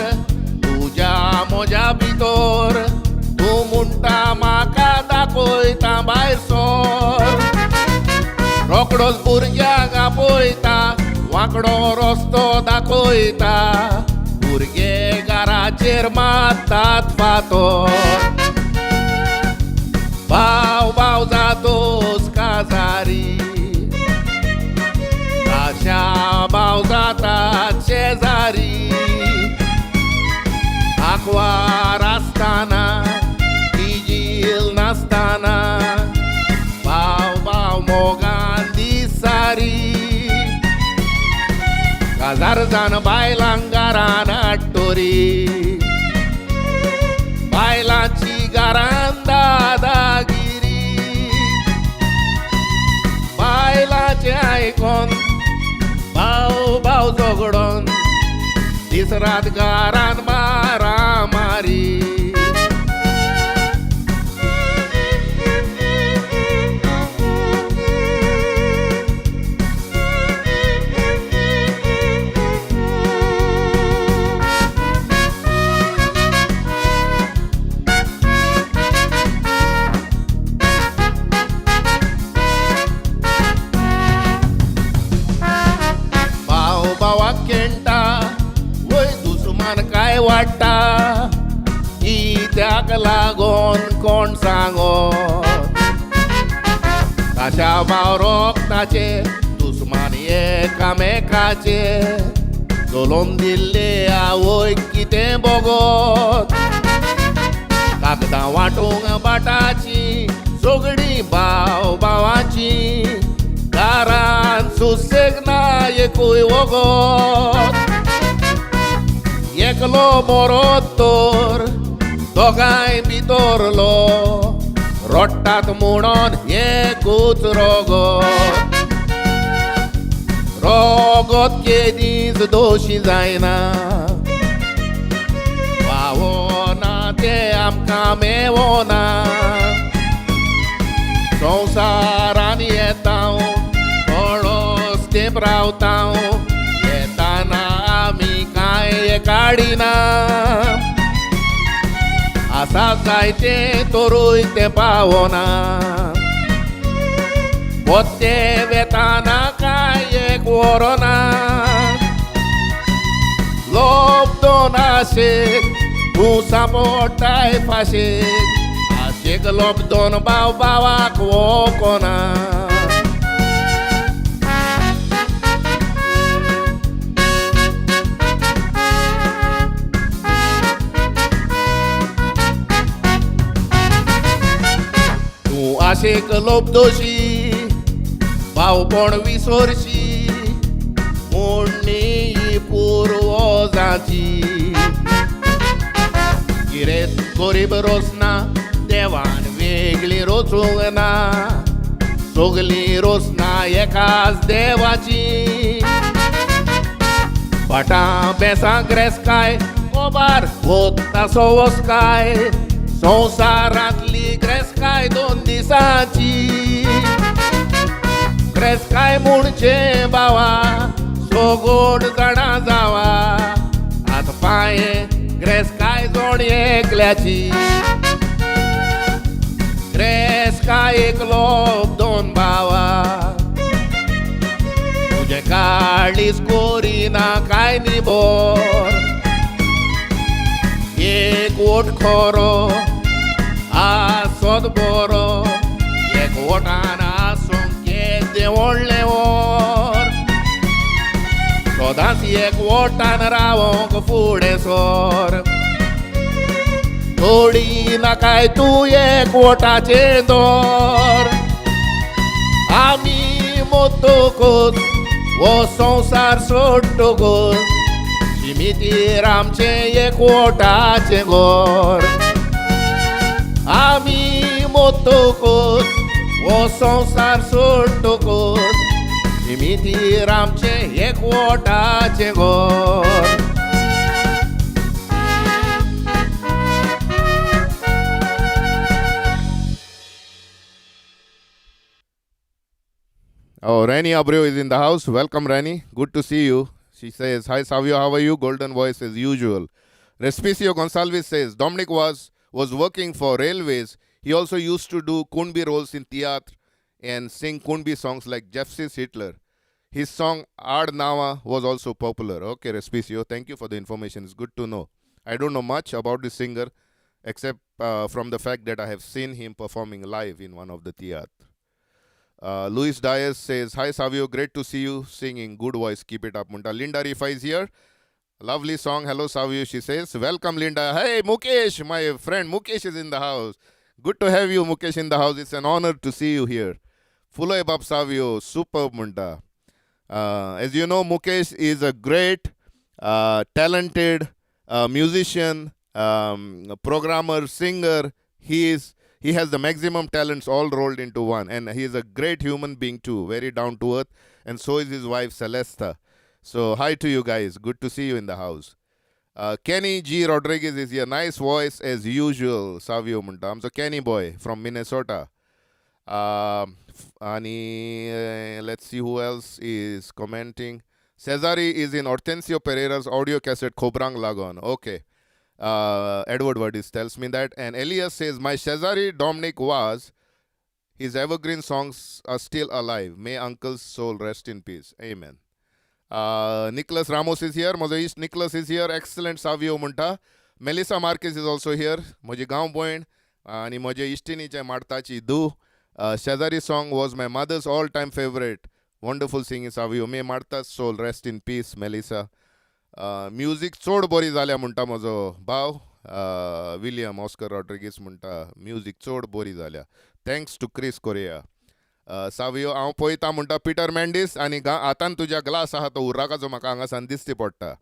तुज्या म्हज्या भितर, तूं म्हणटा म्हाका दाखयता भायर सर, रोकडोच भुरग्यांक आपयता, वांकडो रस्तो दाखयता, भुरगे घराचेर मारतात फातर, भाव भाव जातोस काजारी, ताशा भाव जातात शेजारी, आंकवार आसतना किजील नासतना, भाव भाव मोगान दिसारी, काजार जावन बायलांक घरान हाडटरी, बायलांची घरान दादागिरी, बायलांचें आयकोन भाव भाव झगडोन दीस रात घरान मारामारी. भाव भावाक खेळटा वय दुस्मान काय वाडटा, कित्याक लागोन कोण सांगो, ताच्या भाव रोगताचे दुस्मान एकामेकाचे, चलोवन दिल्ले आवय कितें बोगत, कागदां वांटूंक बाटाची सगळीं भाव भावाची, दारान सुसेग ना एकूय वगत, एकलो मरत तर दोगांय भितरलो, रडटात म्हणून एकूच रगत, रगत केदीच दोशी जायना, पावना तें आमकां मेवना, संवसारान येता थोडोच तेंप रावता, येताना आमी कांय काडिना, आसा जायते तरूय ते पावना पोत्ते वेताना काय एक वरोना लोब दोन आशेक तूं सापोटाय फाशेक आशेक लोब दोन भाव भावाक वोकोना. तूं आशेक लोबदोशी भावपण विसोरशी म्हूण न्ही पुर्वजांची गिरेस्त गरीब रोसना देवान वेगळी रोचूंक ना सगलीं रोसना एकाच देवाची. भाटां बेसां ग्रेसकाय गोबार वता सवसकाय संवसारांतली ग्रेसकाय दोन दिसांची. ग्रेसकाय म्हणचे बावा सोगोड जाणा जावा हात पांये ग्रेसकाय जोड एकल्याची. ग्रेसकाय एकलो दोन भावा तुजें काळीज कोरिना काय निबोर एक वोट खरो आसत बरो एक वोटान आसूंक केदें व्हडलें वोर सदांच एक वोटान रावोंक फुडें सोर थोडी नाकाय तूं एक वोटाचें दर. आमी मोतकूच हो संवसार सोडटकूच शिमितीर आमचें एक वोटाचें घर. आमी मोतकूच हो संवसार सोडटकूच शिमितीर आमचें एक वोटाचें घर. Oh, Rani Abreu is in the house. Welcome, Rani. Good to see you. She says, hi, Savio, how are you? Golden voice as usual. Respicio Gonsalves says, Dominic was working for railways. He also used to do Kunbi roles in theatre and sing Kunbi songs like Jeffsis Hitler. His song Aad Nawa was also popular. Okay, Respicio, thank you for the information. It's good to know. I don't know much about this singer except from the fact that I have seen him performing live in one of the theatre. Luis Diaz says, hi Savio, great to see you singing. Good voice, keep it up. Munta. Linda Rifa is here. Lovely song. Hello Savio, she says. Welcome Linda. Hey Mukesh, my friend Mukesh is in the house. Good to have you Mukesh in the house. It's an honor to see you here. Fulay Bab Savio, superb Munta. As you know, Mukesh is a great, talented musician, programmer, singer. He has the maximum talents all rolled into one, and he is a great human being too, very down to earth, and so is his wife Celesta. So hi to you guys, good to see you in the house. Kenny G. Rodriguez is here, nice voice as usual, Savio Munta. I'm so Kenny boy from Minnesota. Ani, let's see who else is commenting. Cesari is in Hortensio Pereira's audio cassette Khobrang Lagon. Okay. Edward Verdis tells me that. And Elias says, my Cesari Dominic was, his evergreen songs are still alive. May uncle's soul rest in peace. Amen. Nicholas Ramos is here. Mozoist Nicholas is here. Excellent Savio Munta. Melissa Marquez is also here. Moji gaon boyn. Ani moje ishtiniche martachi du. Cesari song was my mother's all-time favorite. Wonderful singing Savio. May Martha's soul rest in peace, Melissa. Music चड बरी जाल्या म्हणटा म्हजो भाव William Oscar Rodrigues म्हणटा music चड बरी जाल्या. Thanks to Chris Correa. Savio हांव पळयता म्हणटा पिटर मेंडीस आनी आतां तुज्या ग्लास आहा तो उर्राकाचो म्हाका हांगासान दिसती पडटा.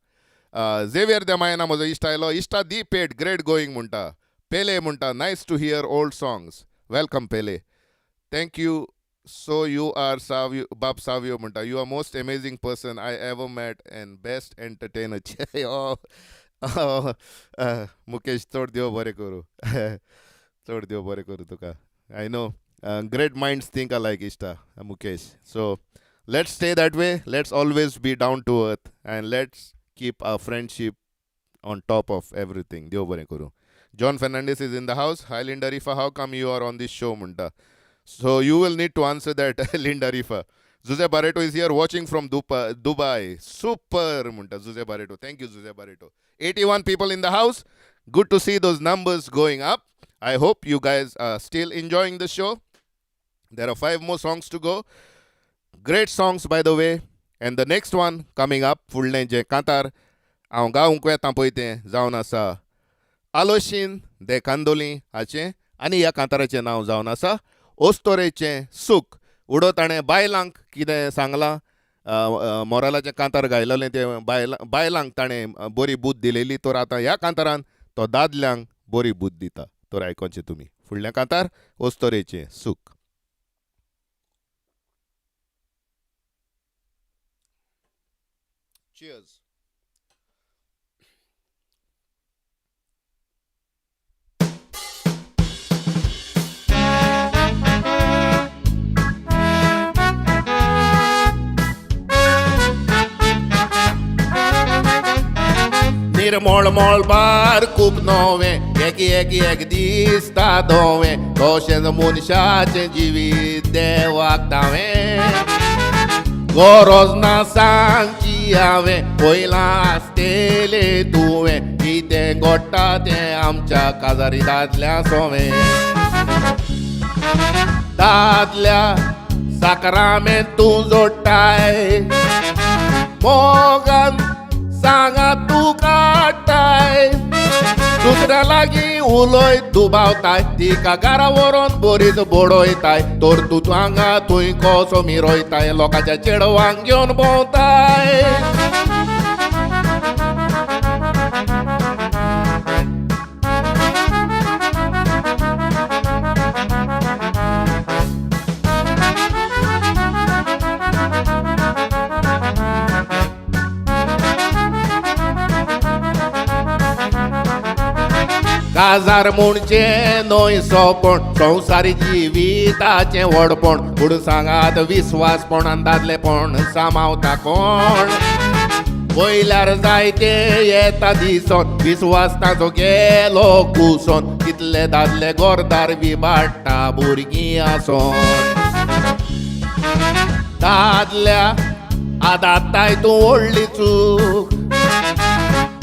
झेवियर देमायना म्हजो इश्ट आयलो. इश्टा दी पेट ग्रेट गोईंग म्हणटा. पेले म्हणटा nice to hear old songs. Welcome Pele. Thank you. So you are Savio, Bab Savio Munta. You are most amazing person I ever met and best entertainer. Mukesh, चड देव बरें करूं. चड देव बरें करूं तुका. I know. Great minds think alike, Ishta, Mukesh. So let's stay that way. Let's always be down to earth and let's keep our friendship on top of everything. देव बरें करूं. John Fernandes is in the house. Hi Linda Rifa, how come you are on this show म्हणटा. So you will need to answer that, Linda Rifa. Jose Barreto is here watching from Dubai. Super म्हणटा Jose Barreto. Thank you Jose Barreto. 81 people in the house. Good to see those numbers going up. I hope you guys are still enjoying the show. There are 5 more songs to go. Great songs, by the way. And the next one coming up, फुडलें जें कांतार हांव गावंक वेता पळय तें जावन आसा आलोशीन दे कांदोली हाचें, आनी ह्या कांताराचें नांव जावन आसा ओस्तोरेचें सूख. उडो ताणें बायलांक कितें सांगलां, मोरालाचें कांतार गायलेलें तें बायलांक ताणें बरी बूद दिलेली, तर आतां ह्या कांतारान तो दादल्यांक बरी बूद दिता. तर आयकोचें तुमी फुडलें कांतार ओस्तोरेचें सूख. Cheers. निर्मळ मळबार खूब नवें, एक एक एक दिसता धवें, तशेंच मनशाचें जिवीत देवाक दावें. गरज ना सांगची हांवें, पयलां आसतलें तुवें, कितें घडटा तें आमच्या काजारी दादल्या सोवें. दादल्या साकरामेंत तूं जोडटाय, मोगान सांगा तूं काडटाय, दुसऱ्या लागीं उलय दुबावताय, तिका घरा व्हरोन बरीच बडयताय, तर तूं हांगा थंय कसो मिरयताय, लोकांच्या चेडवांक घेवन भोंवताय. काजार म्हणचें न्हय सोंपण, संवसारी जिविताचें व्हडपण, पूण सांगात विस्वासपणान दादलेपण सामावता कोण. पयल्यार जायते येता दिसोन, विस्वास ताचो गेलो कुसोन, कितले दादले गोरदार विबाडटा भुरगीं आसोन. दादल्या आदाताय तूं व्हडली चूक,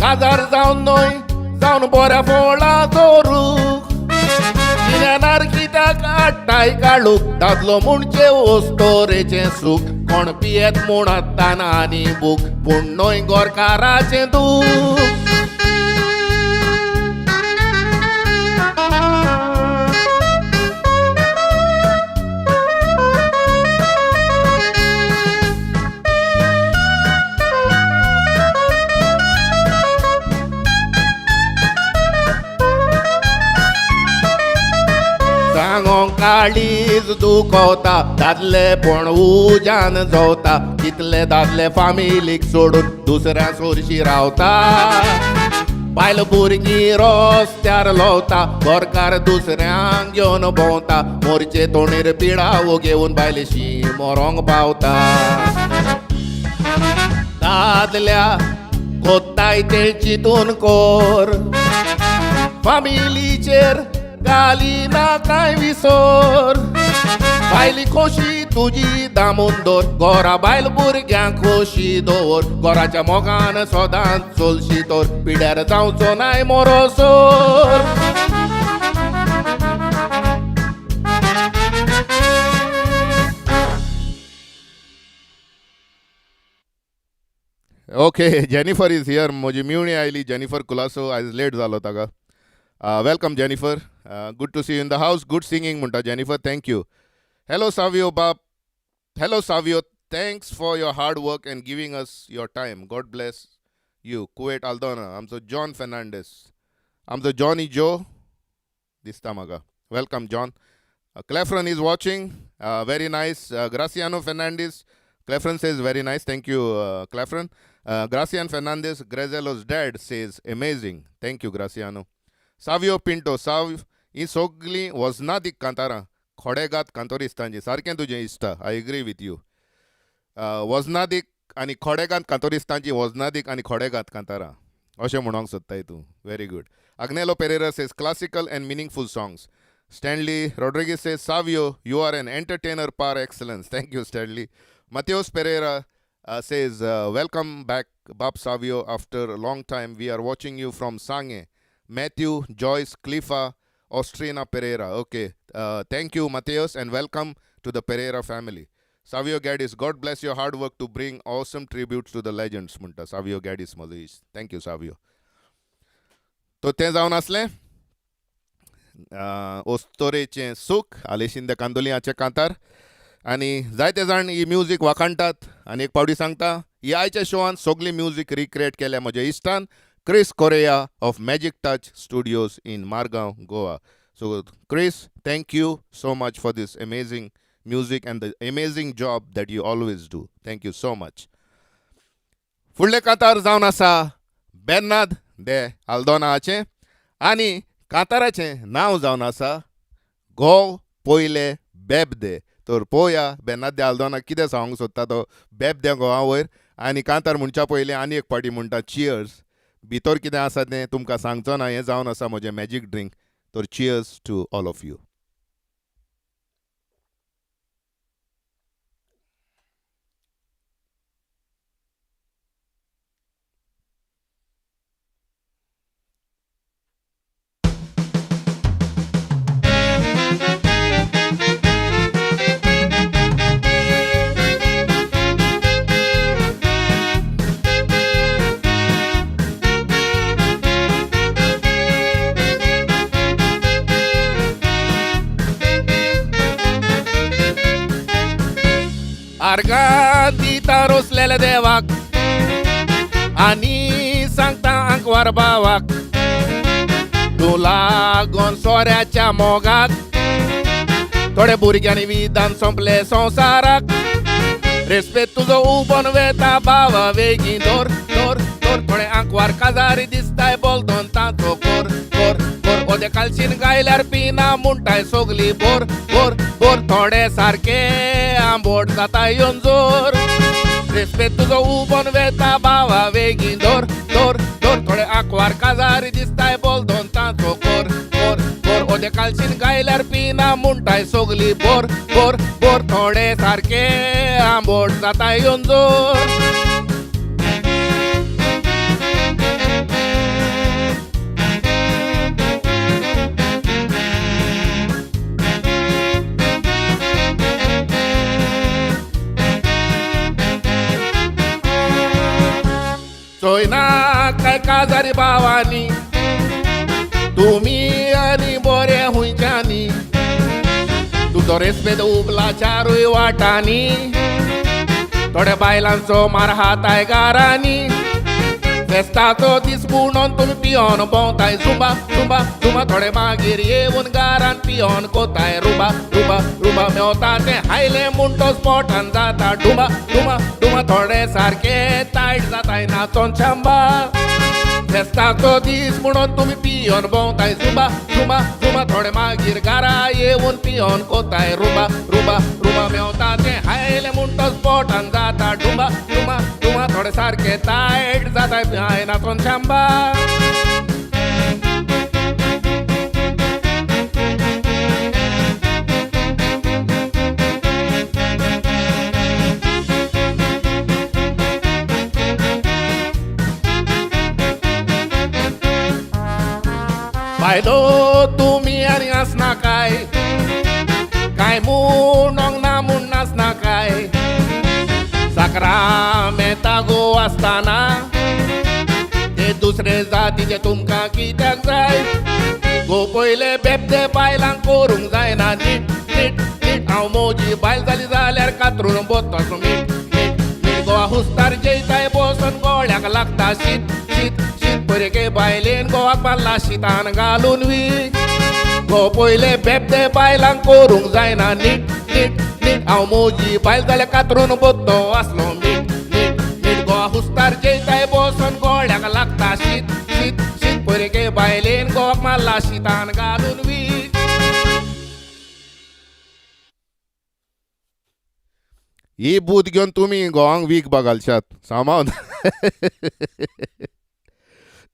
काजार जावन न्हय जावन बऱ्या फळाचो रूख, कित्यानार कित्याक काडटाय काळूक, दादलो म्हणचे ओस्तोरेचें सूख, कोण पियेत म्हूण आतां आनी बूक, पूण न्हय गोरकाराचें दूख. सांगोंक काळीज दुखोता, दादलेपण उज्यान जोवता, कितले दादले फामिलीक सोडून दुसऱ्या सोरशी रावता, बायल भुरगीं रस्त्यार लोवता, घरकार दुसऱ्यांक घेवन भोंवता, मोरचे तोंडीर पिडावो घेवन बायलशी मरोंक पावता. दादल्या कोत्ताय तें चिंतून कोर, फामिलीचेर घालिना कांय विसर, बायली खोशी तुजी दामून दवर, घरा बायल भुरग्यांक खोशी दवर, घराच्या मोगान सदांच चलशी तर, पिड्यार जावचो नाय मोरोसर. Okay, Jennifer is here. म्हजी मेवणी आयली, जेनिफर कुलासो. आयज लेट जालो ताका. Welcome Jennifer, good to see you in the house. Good singing म्हणटा Jennifer, thank you. Hello Savio बाब, hello Savio, thanks for your hard work and giving us your time. God bless you. Kuwait Aldona, आमचो John Fernandes, आमचो Johnny जो दिसता म्हाका. Welcome John. Clefron is watching, very nice. Graciano Fernandes, Clefron says very nice, thank you Clefron. Gracian Fernandes, Grazelo's dad says amazing, thank you Graciano. Savio Pinto, साव ही सगळीं वजनादीक कांतारां खोडेगात कांतोरिस्तांची, सारकें तुजें इश्टा, I agree with you. वजनादीक आनी खोडेगात कांतोरिस्तांची वजनादीक आनी खोडेगात कांतारां. अशें म्हणोंक सोदताय तूं. Very good. Agnelo Pereira says classical and meaningful songs. Stanley Rodrigues says Savio, you are an entertainer par excellence. Thank you, Stanley. Mateus Pereira says welcome back, Bab Savio. After a long time, we are watching you from Sange. Matthew, Joyce, Cliffa, Austrina Pereira. Okay, thank you, Mateus, and welcome to the Pereira family. Savio Gaddis, God bless your hard work to bring awesome tributes to the legends म्हणटा Savio Gaddis म्हजो इश्ट. Thank you Savio. तो तें जावन आसलें ओस्तोरेचें सूख आलेशीन दे कांदोली हाचें कांतार. आनी जायते जाण ही म्युजीक वाखाणटात आनी एक पावटी सांगता, ही आयच्या शोवान सगली म्युजीक रिक्रिएट केल्या म्हज्या इश्टान Chris Correa of Magic Touch Studios in Margao, Goa. So Chris, thank you so much for this amazing music and the amazing job that you always do. Thank you so much. फुडलें कांतार जावन आसा बेर्नाद दे आल्दोना हाचें आनी कांताराचें नांव जावन आसा घोव पयले बेबदे. तर पळोवया बेर्नाद दे आल्दोना कितें सांगूंक सोदता तो बेबदे घोवा वयर. आनी कांतार म्हणच्या पयलीं आनी एक पाटी म्हणटा चियर्स. भितर कितें आसा तें तुमकां सांगचो ना, हें जावन आसा म्हजें मॅजीक ड्रिंक. तर cheers to all of you. आर्गां दिता रोसलेल्या देवाक आनी सांगता आंकवार भावाक, तूं लागोन सोऱ्याच्या मोगाक, थोडे भुरग्यांनी विधान सोंपले संवसाराक. रेस्पेद तुजो उबोन वेता भावा वेगीं दवर दवर दवर, थोडे आंकवार काजारी दिसताय बोलदोन तांचो कोर कोर कोर, ओदे कालशीन गायल्यार पिना म्हणटाय सगली बोर बोर बोर, थोडे सारके आंबोट जाता येवन जोर. रेस्पेद तुजो उबोन वेता भावा वेगीं दवर दवर दवर, थोडे आंकवार काजारी दिसताय बोलदोन तांचो कोर कोर कोर, ओदे कालशीन गायल्यार पिना म्हणटाय सगली बोर बोर बोर, थोडे सारके आंबोट जाता येवन जोर. चोयना काय काजारी भावांनी तुमी आनी बोरे हुंयच्यांनी, तुजो रेस्पेद उबला चारूय वाटांनी, थोड्या बायलांचो मार हाताय गारांनी, फेस्ताचो दीस म्हणून तुमी पियोन भोंवताय झुंबा झुंबा झुंबा, थोडे मागीर येवन गारान पियोन कोताय रुबा रुबा रुबा, मेवता तें हायलें म्हूण तो स्पॉटान जाता डुबा डुबा डुबा, थोडे सारके तायट जाताय नाचोन शांबा. फेस्ताचो दीस म्हणून तुमी पियोन भोंवताय झुंबा झुंबा झुंबा, थोडे मागीर घरा येवन पियोन कोताय रुबा रुबा रुबा, मेवता तें हायलें म्हूण तो स्पॉटान जाता डुबा डुबा डुबा, थोडे सारके तायट जाताय नाचोन शांबा. बायलो तुमी आनी आसना काय काय म्हणोंक ना म्हूण नासना काय, साकरामेंता गो आसतना ते दुसरे जातीचे तुमकां कित्याक जाय, गो पयले बेबदे बायलांक करूंक जायना नीट नीट नीट, हांव मोजी बायल जाली जाल्यार कातरून बोतस मीठ मीठ मीठ, गोवा हुस्तार जेयताय बसून गोळ्याक लागता शीत शीत शीत, परेके बायलेन गोवाक बांदला शितान घालून वीक, गो पयले बेबदे बायलांक करूंक जायना नीट नीट नीट, हांव मोजी बायल जाल्यार कातरून बोत्तो आसलो मीठ मीठ मीठ, गोवा हुस्तार जेयताय बसून गोळ्याक लागता शीत शीत शीत, परेके बायलेन गोवाक मारला शितान घालून वीक. ही बूत घेवन तुमी गोवांक वीक बा घालशात सामावन.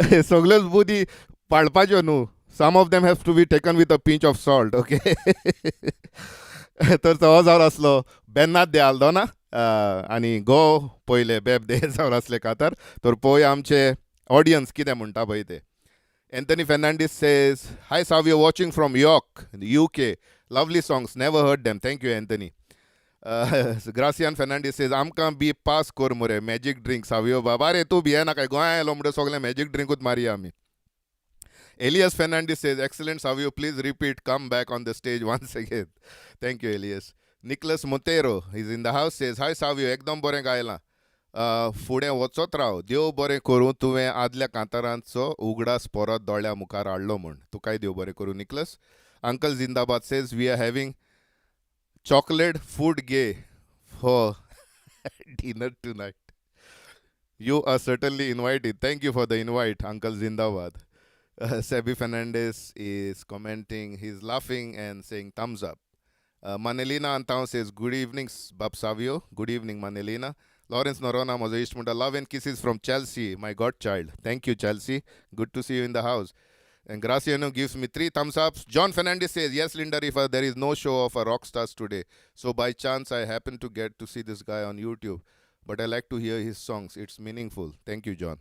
सगल्योच बुदी पाळपाच्यो न्हू, some of them have to be taken with a pinch of salt, okay. तर तो जावन आसलो बेन्नाद दे आल्दोना आनी गो पयले बेब दे जावन आसले कांतार. तर पळोवया आमचे ऑडियन्स कितें म्हणटा पळय ते. Anthony Fernandes says, hi Savio, watching from York, UK. Lovely songs, never heard them. Thank you Anthony. Gracian Fernandes says, आमकां बी पास कर मुरे मॅजीक ड्रिंक सावियो बाबा. अरे तूं भियेना काय, गोंया आयलो म्हणटा सगळें मॅजीक ड्रिंकूच मारया आमी. Elias Fernandes says, excellent Savio, please repeat, come back on the stage once again. Thank you Elias. Nicholas Monteiro is in the house, says, hi Savio, एकदम बरें गायलां, फुडें वचत राव, देव बरें करूं, तुवें आदल्या कांतारांचो उगडास परत दोळ्या मुखार हाडलो म्हूण. तुकाय देव बरें करूं निकलस. अंकल जिंदाबाद says, we are having chocolate food gay for dinner tonight. You are certainly invited. Thank you for the invite, Uncle Zindabad. Sebi Fernandez is commenting, he's laughing and saying thumbs up. Manelina Antao says, good evening, Bab Savio. Good evening, Manelina. Lawrence Norona, म्हजो इश्ट म्हणटा, love and kisses from Chelsea, my godchild. Thank you, Chelsea. Good to see you in the house. And Graciano gives me 3 thumbs ups. John Fernandez says, yes, Linda Rifa, there is no show of a rock stars today. So by chance, I happen to get to see this guy on YouTube. But I like to hear his songs. It's meaningful. Thank you, John.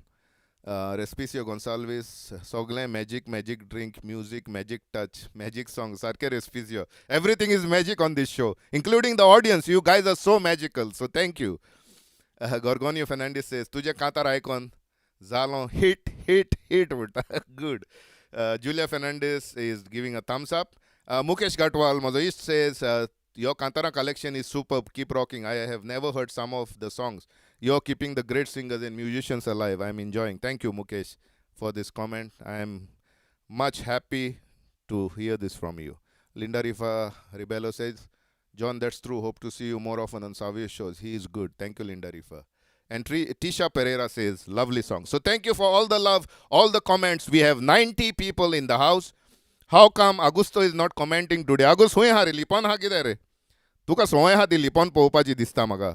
Respicio Gonsalves, sogle magic, magic drink, music, magic touch, magic song. Sarke Respicio. Everything is magic on this show, including the audience. You guys are so magical. So thank you. Gorgonio Fernandez says, tujhe katar icon, zalo, hit, hit, hit. Good. Julia Fernandez is giving a thumbs up. Mukesh Gatwal, म्हजो इश्ट says, your Kantara collection is superb. Keep rocking. I have never heard some of the songs. You're keeping the great singers and musicians alive. I'm enjoying. Thank you, Mukesh, for this comment. I am much happy to hear this from you. Linda Rifa Rebello says, John, that's true. Hope to see you more often on Savio shows. He is good. Thank you, Linda Rifa. And Tisha Pereira says, lovely song. So thank you for all the love, all the comments. We have 90 people in the house. How come Augusto is not commenting today? Augusto, हुंय हा रे? लिपोन हा कितें रे? तुका संवय हा ती लिपोन पळोवपाची दिसता म्हाका.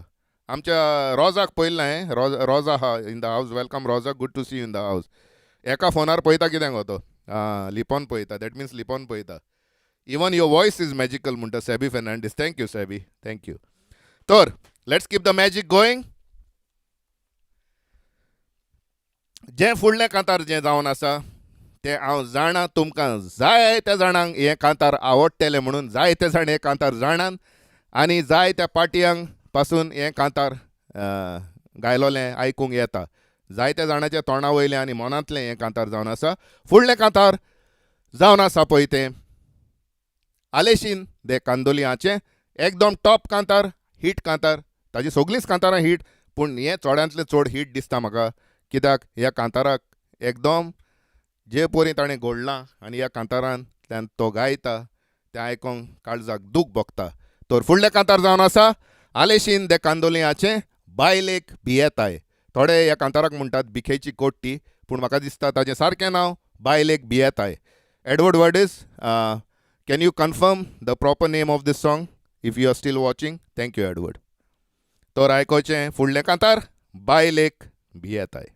आमच्या रोजाक पळयलें हांवें. रोजा हा in the house. Welcome Rosa, good to see you in the house. एका फोनार पळयता कितें गो तो? लिपोन पळयता. That means लिपोन पळयता. Even your voice is magical म्हणटा Sebi Fernandes. Thank you Sebi, thank you. तर let's keep the magic going. जें फुडलें कांतार जें जावन आसा तें हांव जाणा, तुमकां जायत्या जाणांक हें कांतार आवडटलें म्हणून. जायते जाण हें कांतार जाणान आनी जायत्या पार्टयांक पासून हें कांतार गायलोलें आयकूंक येता. जायत्या जाणाच्या तोंडा वयलें आनी मनांतलें हें कांतार जावन आसा. फुडलें कांतार जावन आसा पळय तें आलेशीन दे कांदोलियाचें. एकदम टॉप कांतार, हीट कांतार. ताजी सगळींच कांतारां हीट, पूण हें चोड्यांतलें चड हीट दिसता म्हाका. कित्याक ह्या कांताराक एकदम जे पोरी ताणें घोडलां आनी ह्या कांतारांतल्यान तो गायता तें आयकोंक काळजाक दूख भोगता. तर फुडलें कांतार जावन आसा आलेशीन दे कांदोलियाचें बायलेक भियेताय. थोडे ह्या कांताराक म्हणटात भिखेची कोट्टी, पूण म्हाका दिसता ताजें सारकें नांव बायलेक भियेताय. Edward Varghese, can you confirm the proper name of this song if you are still watching? Thank you Edward. तर आयकोचें फुडलें कांतार बायलेक भियेताय.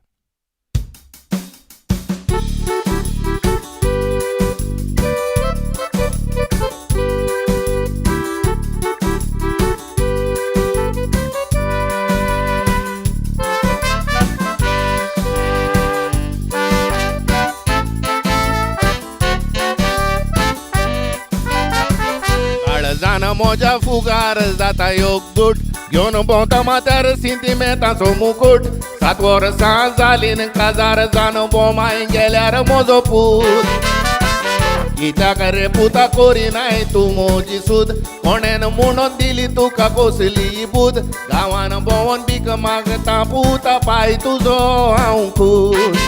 मोजा फुगार जाता योग गुट घेवन भोंवता माथ्यार सिंतिमेंताचो मुकूट. 7 वर्सां जालीं काजार जावन बोमाय गेल्यार म्हजो पूत. कित्याक रे पुता करिनाय तूं म्हजी सूद, कोणेन म्हणून दिली तुका कसली बूद. गांवान भोंवन भीक मागता पुता पाय तुजो हांव खूश.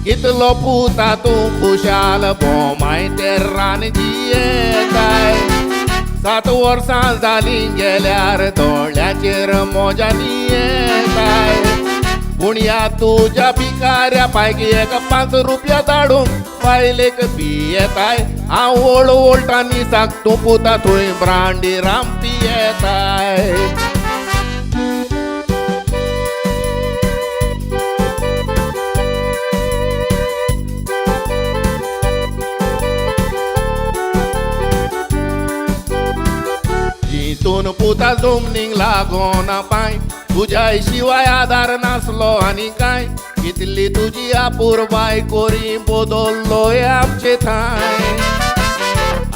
कितलो पुता तूं खुशाल बोमाय तेर्रान जियेताय. 7 वर्सां जालीं गेल्यार दोळ्याचेर मोजांनी येताय. पूण ह्या तुज्या भिकाऱ्या पायक एक 5 रुपया धाडूंक बायलेक भियेताय. हांव व्हड वोल्टांनी साक तूं पुता थंय ब्रांडी राम पियेताय. चिंतून पुता जमनीक लागोना पांय तुज्या शिवाय आदार नासलो आनी कांय कितली तुजी अपुरबाय कोरी बदल्लो आमचे थांय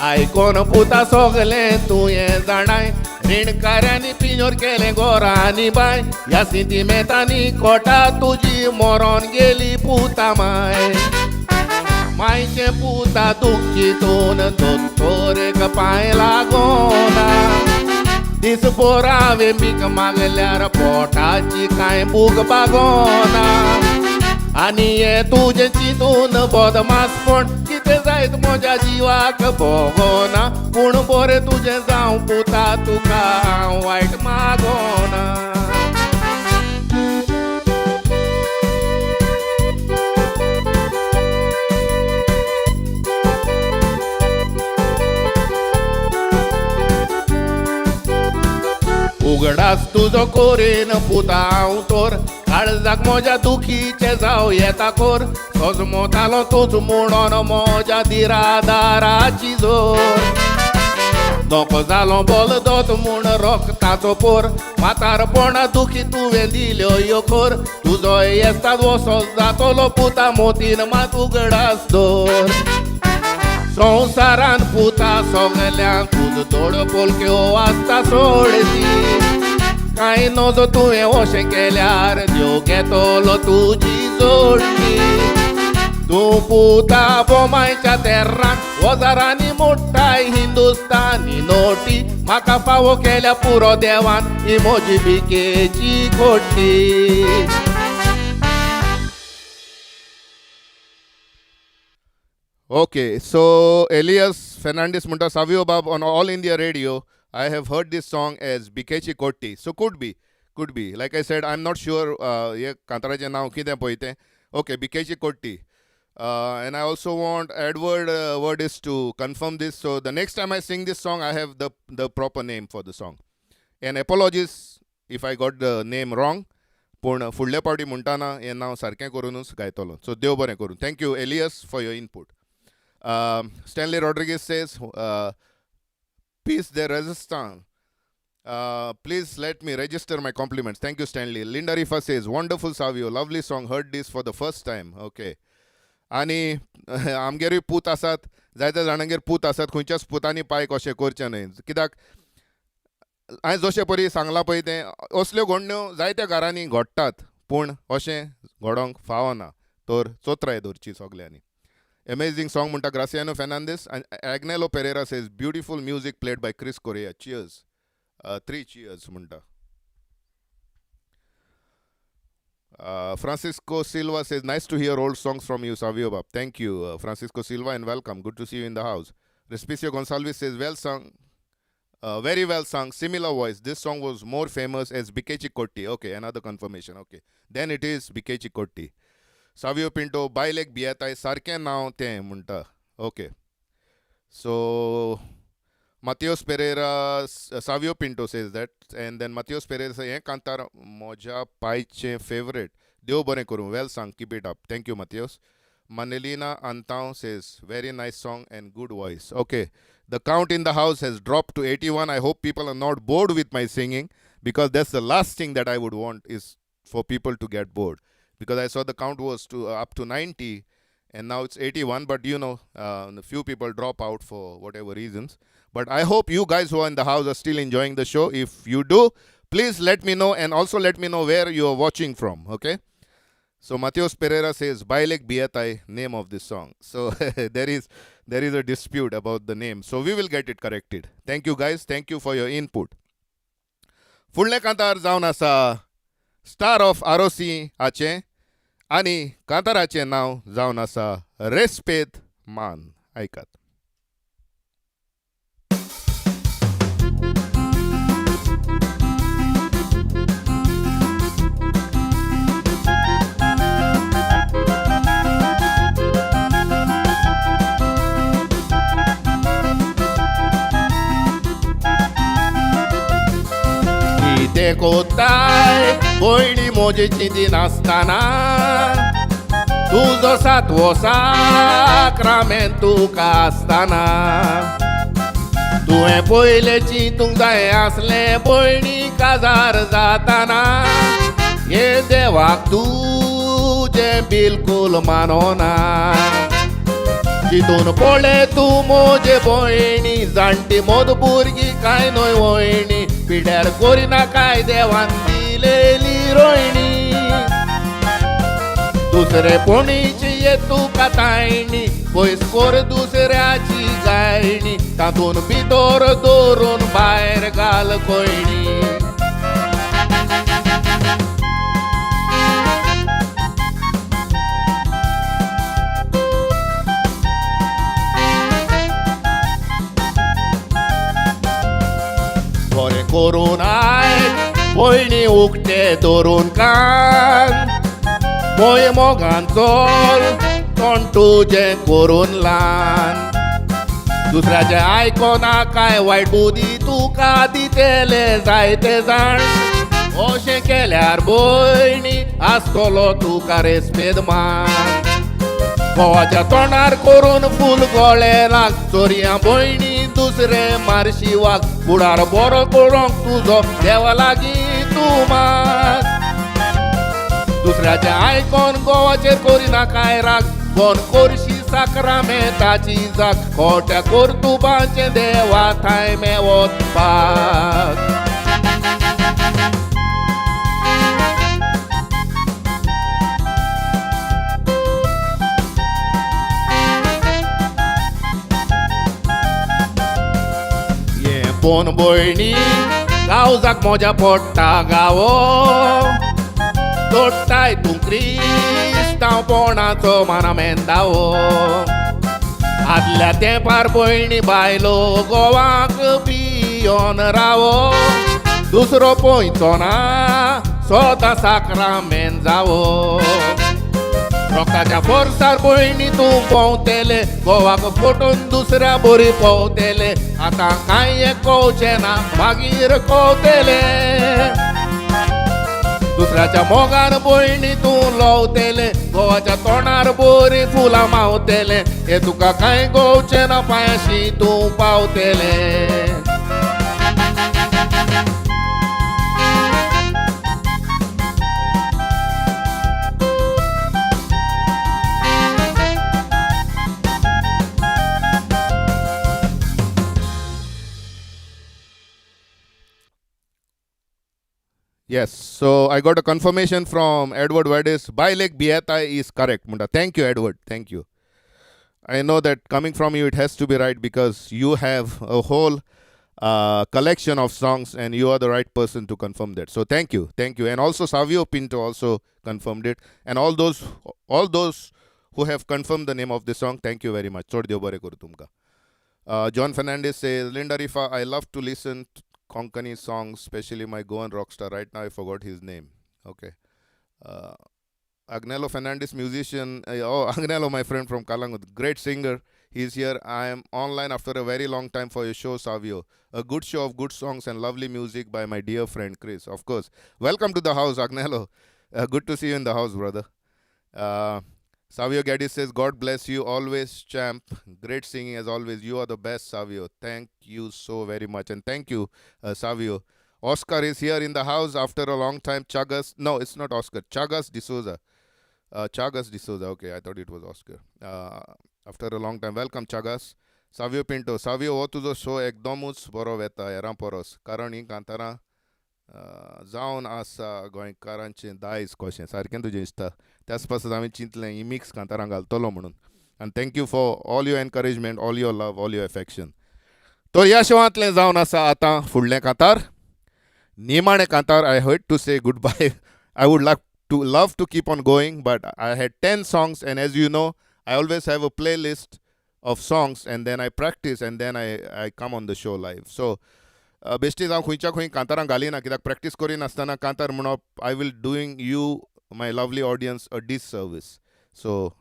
आयकोन पुता सगलें तुवें जाणाय रिणकाऱ्यांनी पिंजोर केलें गोरांनी बाय ह्या सिंतिमेंतांनी कोटा तुजी मरोन गेली पुता माय मायचें पुता दूख चिंतून दोतोरेक पांय लागोना दीस भर हांवें भीक मागल्यार पोटाची कांय भूक भागोना आनी हें तुजें चिंतून बदमासपण कितें जायत म्हज्या जिवाक भोगोना पूण बरें तुजें जावं पुता तुका हांव वायट मागोना. उगडास तुजो कोरेन पुता हांव तोर काळजाक म्हज्या दुखीचें जावं येता कोर सोजमोतालो तूंच म्हणून म्हज्या दिरादाराची जोर नको जालो बोल दोत म्हूण रोखताचो पोर म्हातारपणा दुखी तुवें दिल्यो ह्यो खोर तुजो येस्ताद वसो जातलो पुता मोतीन मात उगडास दवर संवसारान पुता सगल्यांक तुजो दोळो पोलक्यो आसता सोडती कांय नजो तुवें अशें केल्यार देव घेतलो तुजी जोडणी तूं पुता बोमायच्या तेर्रान वजारांनी मोडटाय हिंदुस्तानी नोटी म्हाका फावो केल्या पुरो देवान ही म्हजी भिकेची कोटी. Okay, so Elias Fernandez म्हणटा Savio Bab on All India Radio, I have heard this song as Bikechi Kotti. So could be, could be. Like I said, I'm not sure हे कांताराचें नांव कितें पळय तें. Okay, Bikechi Kotti. And I also want Edward Wordis to confirm this. So the next time I sing this song, I have the proper name for the song. And apologies if I got the name wrong. पूण फुडल्या फावटी म्हणटाना हें नांव सारकें करुनूच गायतलो. So देव बरें करूं. Thank you Elias for your input. Stanley Rodriguez says, "Piece de resistance. Please let me register my compliments." Thank you, Stanley. Linda Rifa says, "Wonderful, Savio. Lovely song. Heard this for the first time." Okay. आनी आमगेरूय पूत आसात, जायत्या जाणांगेर पूत आसात, खंयच्याच पुतांनी पाय कशें करचें न्हय, कित्याक हांवें जशें परी सांगलां पळय तें असल्यो घडण्यो जायत्या घरांनी घडटात, पूण अशें घडोवंक फावना, तर चोत्राय दवरची सगल्यांनी. Amazing song म्हणटा Graciano Fernandes. And Agnelo Pereira says beautiful music played by Chris Correa. Cheers. Three cheers म्हणटा. Francisco Silva says, nice to hear old songs from you, Savio Bab. Thank you, Francisco Silva, and welcome. Good to see you in the house. Respicio Gonsalves says, well sung, very well sung, similar voice. This song was more famous as Bikechi Kotti. Okay, another confirmation. Okay, then it is Bikechi Kotti. Savio Pinto, बायलेक भियेताय सारकें नांव तें म्हणटा. Okay, so Mateus Pereira, Savio Pinto says that, and then Mateus Pereira say हें कांतार म्हज्या पायचें favourite, देव बरें करूं, well sung, keep it up. Thank you Mateus. Manelina Antao says very nice song and good voice. Okay, the count in the house has dropped to 81. I hope people are not bored with my singing, because that's the last thing that I would want, is for people to get bored, because I saw the count was to up to 90 and now it's 81, but you know, few people drop out for whatever reasons. But I hope you guys who are in the house are still enjoying the show. If you do, please let me know, and also let me know where you are watching from. Okay, so Mateus Pereira says Bailek Biatai, name of this song. So there is a dispute about the name, so we will get it corrected. Thank you guys, thank you for your input. फुडलें कांतार जावन आसा star of Arossim हाचें, आनी कांताराचें नांव जावन आसा respect मान. आयकात. कितें कोत्ताय भयणी म्हजी चिंती नासतना, तुजो सातवो साक्रामेंत तुका आसतना, तुवें पयलें चिंतूंक जाय आसलें भयणी काजार जाताना, हे देवाक तुजें बिलकूल मानोना. चिंतून पळय तूं म्हजे भयणी, जाणटी मोद भुरगीं कांय न्हय वयणी, पिड्यार करिना काय देवान दिलेली रोयणी. दुसरे पोणीची ये तुका तायणी, पयस कर दुसऱ्याची गायणी, तातून भितर दवरून भायर घाल कोयणी. बरें करून आयक भयणी, उक्ते दवरून कान, मोय मोगान चल तोंड तुजें करून ल्हान. दुसऱ्याचें आयकोना काय वायट बुद्दी तुका दितले जायते जाण, अशें केल्यार भयणी आसतलो तुका रेस्पेद मान. घोवाच्या तोंडार करून फूल गळे लाग, चोरयां भयणी दुसरे मारशी वाग, फुडार बरो करूंक तुजो देवा लागीं तूं माग. दुसऱ्याचें आयकोन गोवाचेर करिना काय राग, बन करशी साक्रामेंताची जाग, खोट्या कर्तुबांचें देवा थांय मेवत बाग. हें पोन भयणी गांवजाक म्हज्या पोट्टा गावो, तोडटाय तूं क्रिस्तांवपणाचो मानामेंदावो. आदल्या तेंपार भयणी बायलो गोवाक पियोन रावो, दुसरो पळयचो ना सोदां साक्रामेंत जावो. रोकाच्या फोर्सार भयणी तूं भोंवतेले, गोवाक फटोवन दुसऱ्या बरी पोवतेले, आतां कांय एक कळचें ना मागीर कळटलें. दुसऱ्याच्या मोगान भयणी तूं लोवतेले, गोवाच्या तोंडार बरी फुलां मावतेले, हे तुका कांय गोवचें ना पांयाशी तूं पावतेले. Yes, so I got a confirmation from Edward Vadis. Bailek Bieta is correct. Munda. Thank you, Edward. Thank you. I know that coming from you, it has to be right because you have a whole collection of songs and you are the right person to confirm that. So thank you. Thank you. And also Savio Pinto also confirmed it. And all those who have confirmed the name of the song, thank you very much. चड देव बरें करूं तुमकां. John Fernandez says, Linda Rifa, I love to listen to Konkani songs, especially my Goan rockstar. Right now, I forgot his name. Okay. Agnello Fernandez, musician. Oh, Agnello, my friend from Kalangut, great singer. He's here. I am online after a very long time for your show, Savio. A good show of good songs and lovely music by my dear friend Chris. Of course. Welcome to the house, Agnello. Good to see you in the house, brother. Savio Gaddis says, God bless you always, champ. Great singing as always. You are the best, Savio. Thank you so very much. And thank you, Savio. Oscar is here in the house after a long time. Chagas. No, it's not Oscar. Chagas D'Souza. Chagas D'Souza. Okay, I thought it was Oscar. After a long time. Welcome, Chagas. Savio Pinto. Savio, हो तुजो show एकदमूच बरो वेता हेरां परस, कारण ही कांतारां जावन आसा गोंयकारांचें दायज कशें सारकें तुजें दिसता. त्याच पासत हांवें चिंतलें ही मिक्स कांतारां घालतलो म्हणून. आनी thank you for all your encouragement, all your love, all your affection. तर ह्या शोवांतलें जावन आसा आतां फुडलें कांतार, निमाणें कांतार. I hate to say good bye. I would like to love to keep on going, but I had 10 songs, and as you know, I always have a playlist of songs and then I practice and then I come on the show live. So बेश्टीच हांव खंयच्या खंय कांतारां घालिना, कित्याक practice करिनासतना कांतार म्हणप, I will doing you, my lovely audience, a disservice. So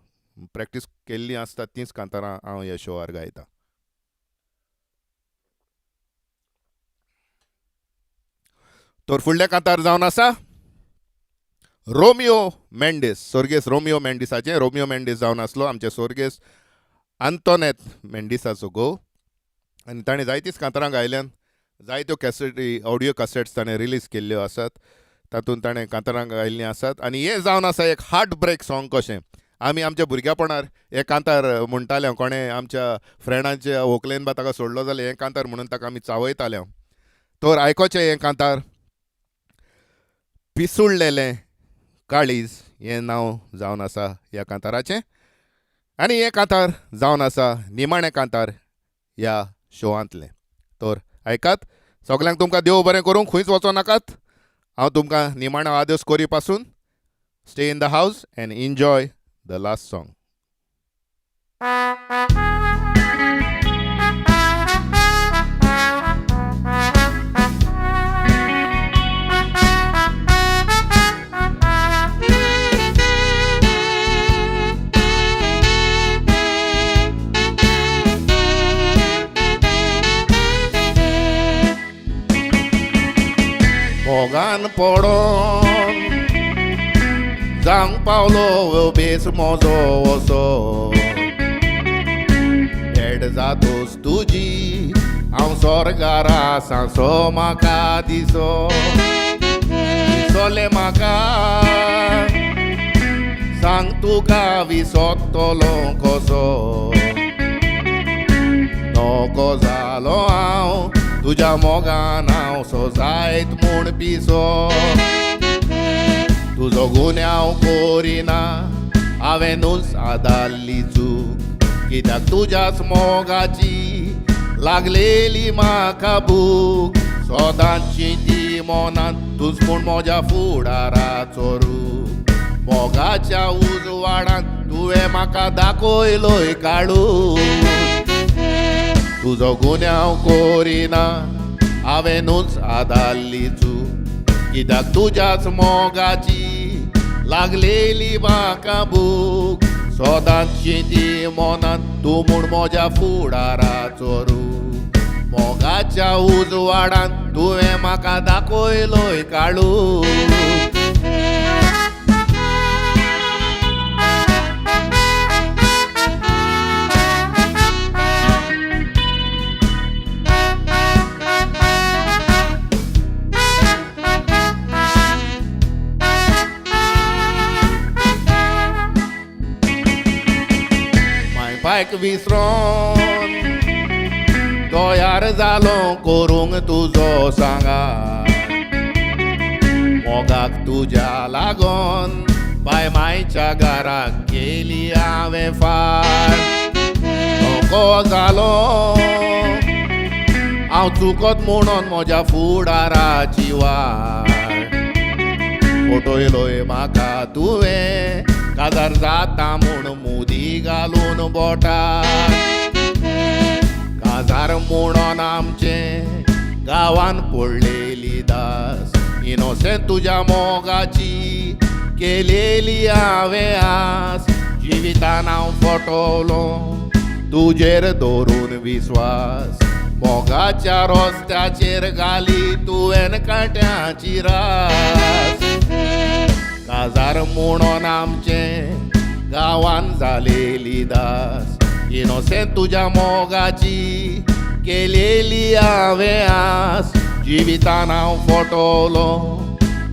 practice केल्ली आसता तींच कांतारां हांव ह्या शोवार गायता. तर फुडलें कांतार जावन आसा रोमियो मेंडीस, सोर्गेस रोमियो मेंडिसाचें. रोमियो मेंडीस जावन आसलो आमचे सोर्गेस आंतोनेत मेंडिसाचो घोव. आनी ताणें जायतीच कांतारां गायल्यान, जायत्यो कॅसेटी, ऑडियो कॅसेट्स ताणें रिलीज केल्ल्यो आसात, तातूंत ताणें कांतारां गायिल्लीं आसात. आनी हें जावन आसा एक हार्ट ब्रेक सॉंग कशें. आमी आमच्या भुरग्यापणार हें कांतार म्हणटाले, कोणें आमच्या फ्रेंडाच्या व्हंकलेन बा ताका सोडलो जाल्यार हें कांतार म्हणून ताका आमी चावयताले. तर आयकोचें हें कांतार, पिसुडलेलें काळीज हें नांव जावन आसा ह्या कांताराचें. आनी हें कांतार जावन आसा निमाणें कांतार ह्या शोवांतलें. तर आयकात सगल्यांक, तुमकां देव बरें करूं. खंयच वचो नाकात, हांव तुमकां निमाणो आदेश करी पासून stay in the house and enjoy the last song. मोगान पडोन जावंक पावलो बेस म्हजो असो, भेट जातोच तुजी हांव स्वर्गार आसा सो म्हाका दिसो, दिसोलें म्हाका सांग तुका विसोतलो कसो, नको जालो हांव तुज्या मोगान हांव सो जायत म्हूण पिसो, तुजो गुन्यांव करिना हांवेंनूच आदारली चूक, कित्याक तुज्याच मोगाची लागलेली म्हाका भूक, सदांची ती मनांत तूंच पूण म्हज्या फुडाराचो रूख, मोगाच्या उजवाडांत तुवें म्हाका दाखयलोय काळू, तुजो गुन्यांव करिना हांवेंनूच आदारली चूक, कित्याक तुज्याच मोगाची लागलेली म्हाका भूक, सदांची ती मनांत तूं म्हूण म्हज्या फुडाराचो रूख, मोगाच्या उजवाडांत तुवें म्हाका दाखयलोय काळू. माय बायक विसरोन तयार जालो करूंक तुजो सांगात, मोगाक तुज्या लागोन बाय मायच्या घराक गेली हांवें फार, नको जालो हांव चुकत म्हणून म्हज्या फुडाराची वाट, फटयलोय म्हाका तुवें काजार जाता म्हूण मुदी घालून बोटार, काजार म्हणून आमचें गांवान पडलेली दास, इनोसेंट तुज्या मोगाची केलेली हांवें आस, जिवितान हांव फटवलो तुजेर दवरून विस्वास, मोगाच्या रस्त्याचेर घाली तुवें कांट्याची रास, काजार म्हणून आमचें गांवान जालेली दास, इनोसेंट तुज्या मोगाची केलेली हांवें आस, जिवितान हांव फटवलो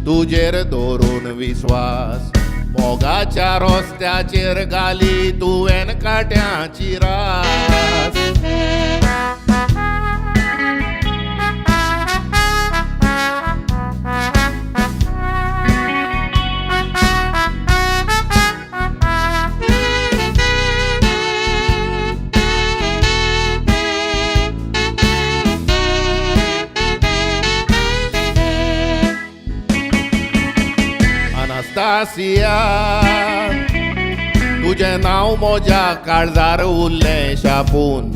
तुजेर दवरून विस्वास, मोगाच्या रस्त्याचेर घाली तुवें कांट्याची रास. अनास्तासिया तुजें नांव म्हज्या काळजार उरलें शापून,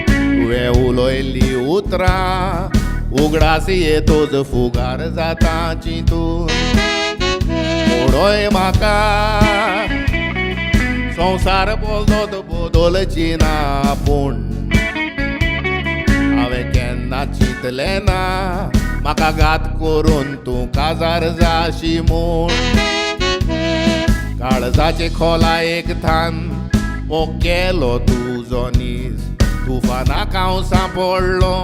तुवें उलयल्ली उतरां उगडास येतोच फुगार जाता चिंतून, उडय म्हाका संवसार बोलतो बदलची ना, पूण हांवें केन्ना चिंतलें ना म्हाका घात करून तूं काजार जाशी म्हूण, काळजाचे खोला एक थान मोग केलो तुजो नीज, तुफानाक हांव सांपडलो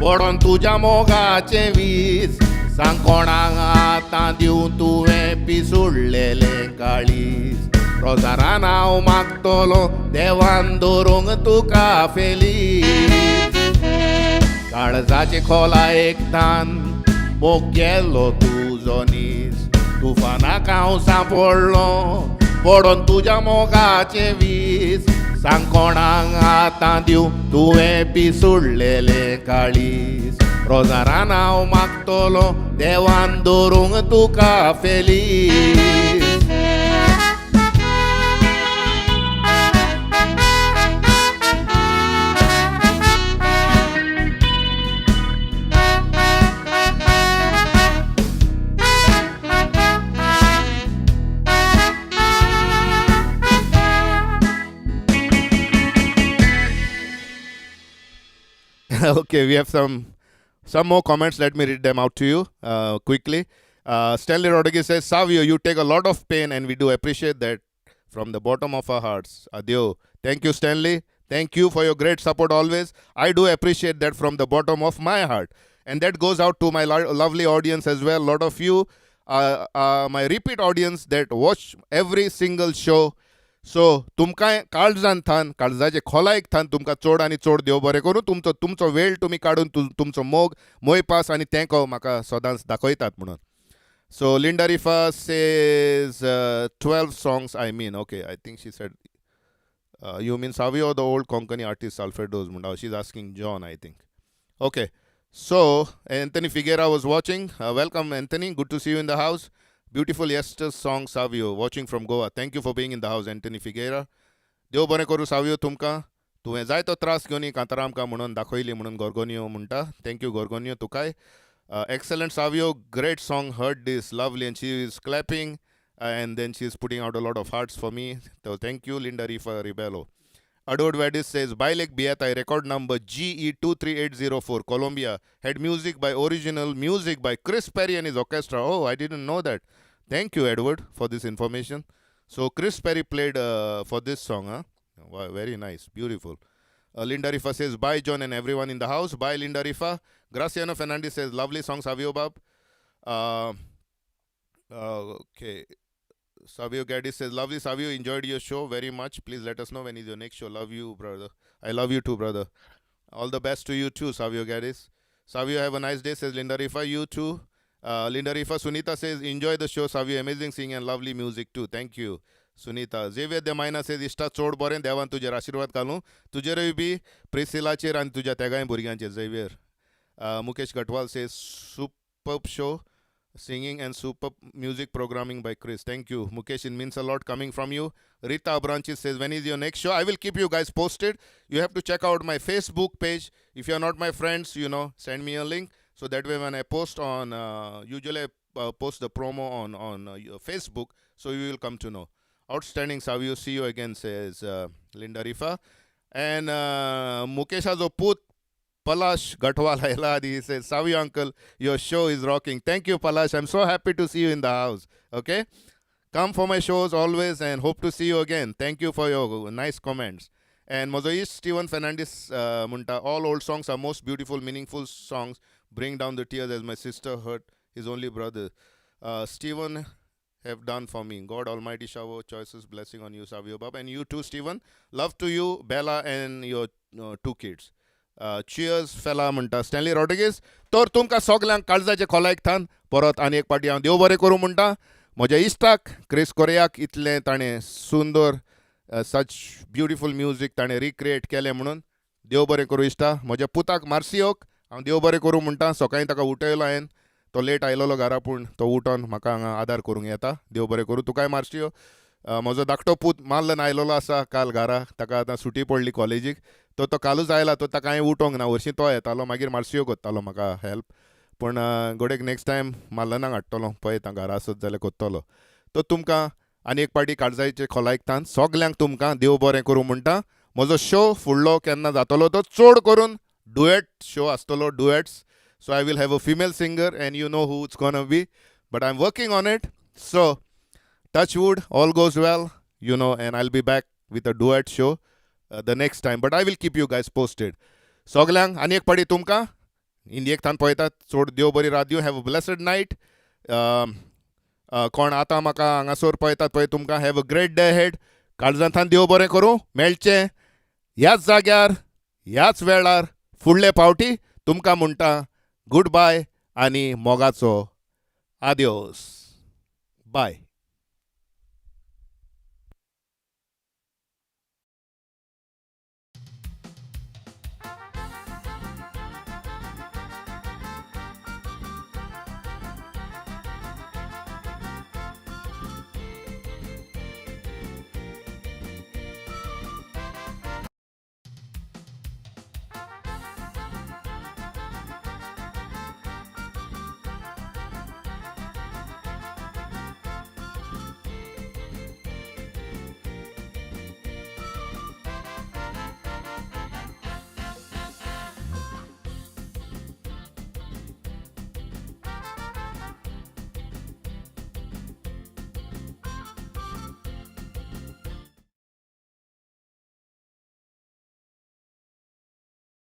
पडोन तुज्या मोगाचें वीज. सांग कोणाक आतां दिवं तुवें पिसुडलेलें काळीज. रोजारान हांव मागतलो देवान दवरूंक तुका फेलीज. काळजाचे खोला एक थान मोग गेलो तुजो नीज. तुफानाक हांव सांपडलो पडोन तुज्या मोगाचें वीज. सांग कोणाक आतां दिवं तुवें पिसुडलेलें काळीज. रोजारान हांव मागतलो देवान दवरूंक तुका फेलीज. Okay, we have some more comments. Let me read them out to you quickly. Stanley Rodriguez says, Savio, you take a lot of pain and we do appreciate that from the bottom of our hearts. Adio. Thank you, Stanley. Thank you for your great support always. I do appreciate that from the bottom of my heart. And that goes out to my lovely audience as well. A lot of you, my repeat audience that watch every single show. So तुमकां काळजान थान, काळजाचे खोलायेक थान तुमकां चड आनी चड देव बरें करूं. तुमचो तुमचो वेळ तुमी काडून तुमचो मोग मोयपास आनी तेंको म्हाका सदांच दाखयतात म्हणून. So Linda Rifa says 12 songs, I mean. Okay, I think she said you mean Savio, the old Konkani artist Alfredo's म्हणटा. She is asking John, I think. Okay, so Anthony Figueira was watching. Welcome Anthony, good to see you in the house. Beautiful Yester song, Savio, watching from Goa. Thank you for being in the house, Anthony Figueira. देव बरें करूं सावियो तुमकां. तुवें जायतो त्रास घेवन ही कांतारां आमकां म्हणून दाखयली म्हणून गोरगोनियो म्हणटा. Thank you गोरगोनियो तुकाय. Excellent Savio, great song, heard this, lovely. And she is clapping and then she is putting out a lot of hearts for me. So thank you, Linda Rifa Rebello. Edward Vadis says, Bailek Biatai, record number GE23804, Colombia, had music by original music by Chris Perry and his orchestra. Oh, I didn't know that. Thank you, Edward, for this information. So Chris Perry played for this song, huh? Wow, very nice, beautiful. Linda Rifa says, bye, John, and everyone in the house. Bye, Linda Rifa. Graciano Fernandez says, lovely song, Savio Bab. Okay. Savio Gaddis says, lovely Savio, enjoyed your show very much. Please let us know when is your next show. Love you, brother. I love you too, brother. All the best to you too, Savio Gaddis. Savio, have a nice day, says Linda Rifa. You too. Linda Rifa. Sunita says, enjoy the show, Savio. Amazing singing and lovely music too. Thank you, Sunita. Xavier Demaina says, इश्टा चोड बरें, देवान तुजेर आशिर्वाद घालूं, तुजेरूय बी, प्रिसिलाचेर आनी तुज्या तेगांय भुरग्यांचेर. Xavier. Mukesh Gatwal says, superb show, singing and superb music programming by Chris. Thank you, Mukesh. It means a lot coming from you. Rita Abranchi says, when is your next show? I will keep you guys posted. You have to check out my Facebook page. If you are not my friends, send me a link. So that way when I post on, usually I post the promo on your Facebook, so you will come to know. Outstanding, Savio. See you again, says Linda Rifa. And Mukeshaचो पूत Palash Gatwal आयला. He says, Savio uncle, your show is rocking. Thank you, Palash. I'm so happy to see you in the house. Okay? Come for my shows always and hope to see you again. Thank you for your nice comments. And म्हजो इश्ट Steven Fernandez म्हणटा, all old songs are most beautiful, meaningful songs. Bring down the tears as my sister hurt his only brother. Steven have done for me. God Almighty shower choices blessing on you, Savio Bab. And you too, Steven. Love to you, Bella, and your two kids. Cheers, fella म्हणटा Stanley Rodrigues. तर तुमकां सगल्यांक काळजाचे खोलायक थान परत आनी एक पाटी हांव देव बरें करूं म्हणटा. म्हज्या इश्टाक क्रिस कोरियाक इतलें ताणें सुंदर, सच ब्युटिफूल म्युजीक ताणें रिक्रिएट केलें म्हणून देव बरें करूं इश्टा. म्हज्या पुताक मार्सियोक हांव देव बरें करूं म्हणटा. सकाळीं ताका उठयलो हांवें, तो लेट आयलोलो घरा, पूण तो उठोन म्हाका हांगा आदार करूंक येता. देव बरें करूं तुकाय मार्सियो. म्हजो धाकटो पूत माल्लन आयलोलो आसा काल घरा, ताका आतां सुटी पडली कॉलेजीक, तो तो कालूच आयला. तो ताका हांवें उठोवंक ना, हरशीं तो येतालो, मागीर मार्सियो करतालो म्हाका हेल्प, पूण घोडेक नेक्स्ट टायम माल्लनाक हाडटलो, पळयता घरा आसत जाल्यार करतलो तो. तुमकां आनी एक पाटी काळजाचे खोलायक थान सगल्यांक तुमकां देव बरें करूं म्हणटा. म्हजो शो फुडलो केन्ना जातलो तो चड करून डुएट शो आसतलो, duets. So I will have a female singer and you know who it's gonna be, but I am working on it. So touch wood, all goes well, and I'll be back with a duet show. the next time, but I will keep you guys posted. सगल्यांक आनी एक पाटी तुमकां इंडियेक थान पळयतात चड देव बरी रात दिवं. Have a blessed night. कोण आतां म्हाका हांगासर पळयतात पळय, तुमकां have a great day ahead. काळजांतान देव बरें करूं. मेळचें ह्याच जाग्यार, ह्याच वेळार फुडले पावटी. तुमकां म्हणटा गुड बाय आनी मोगाचो आद्योस, बाय.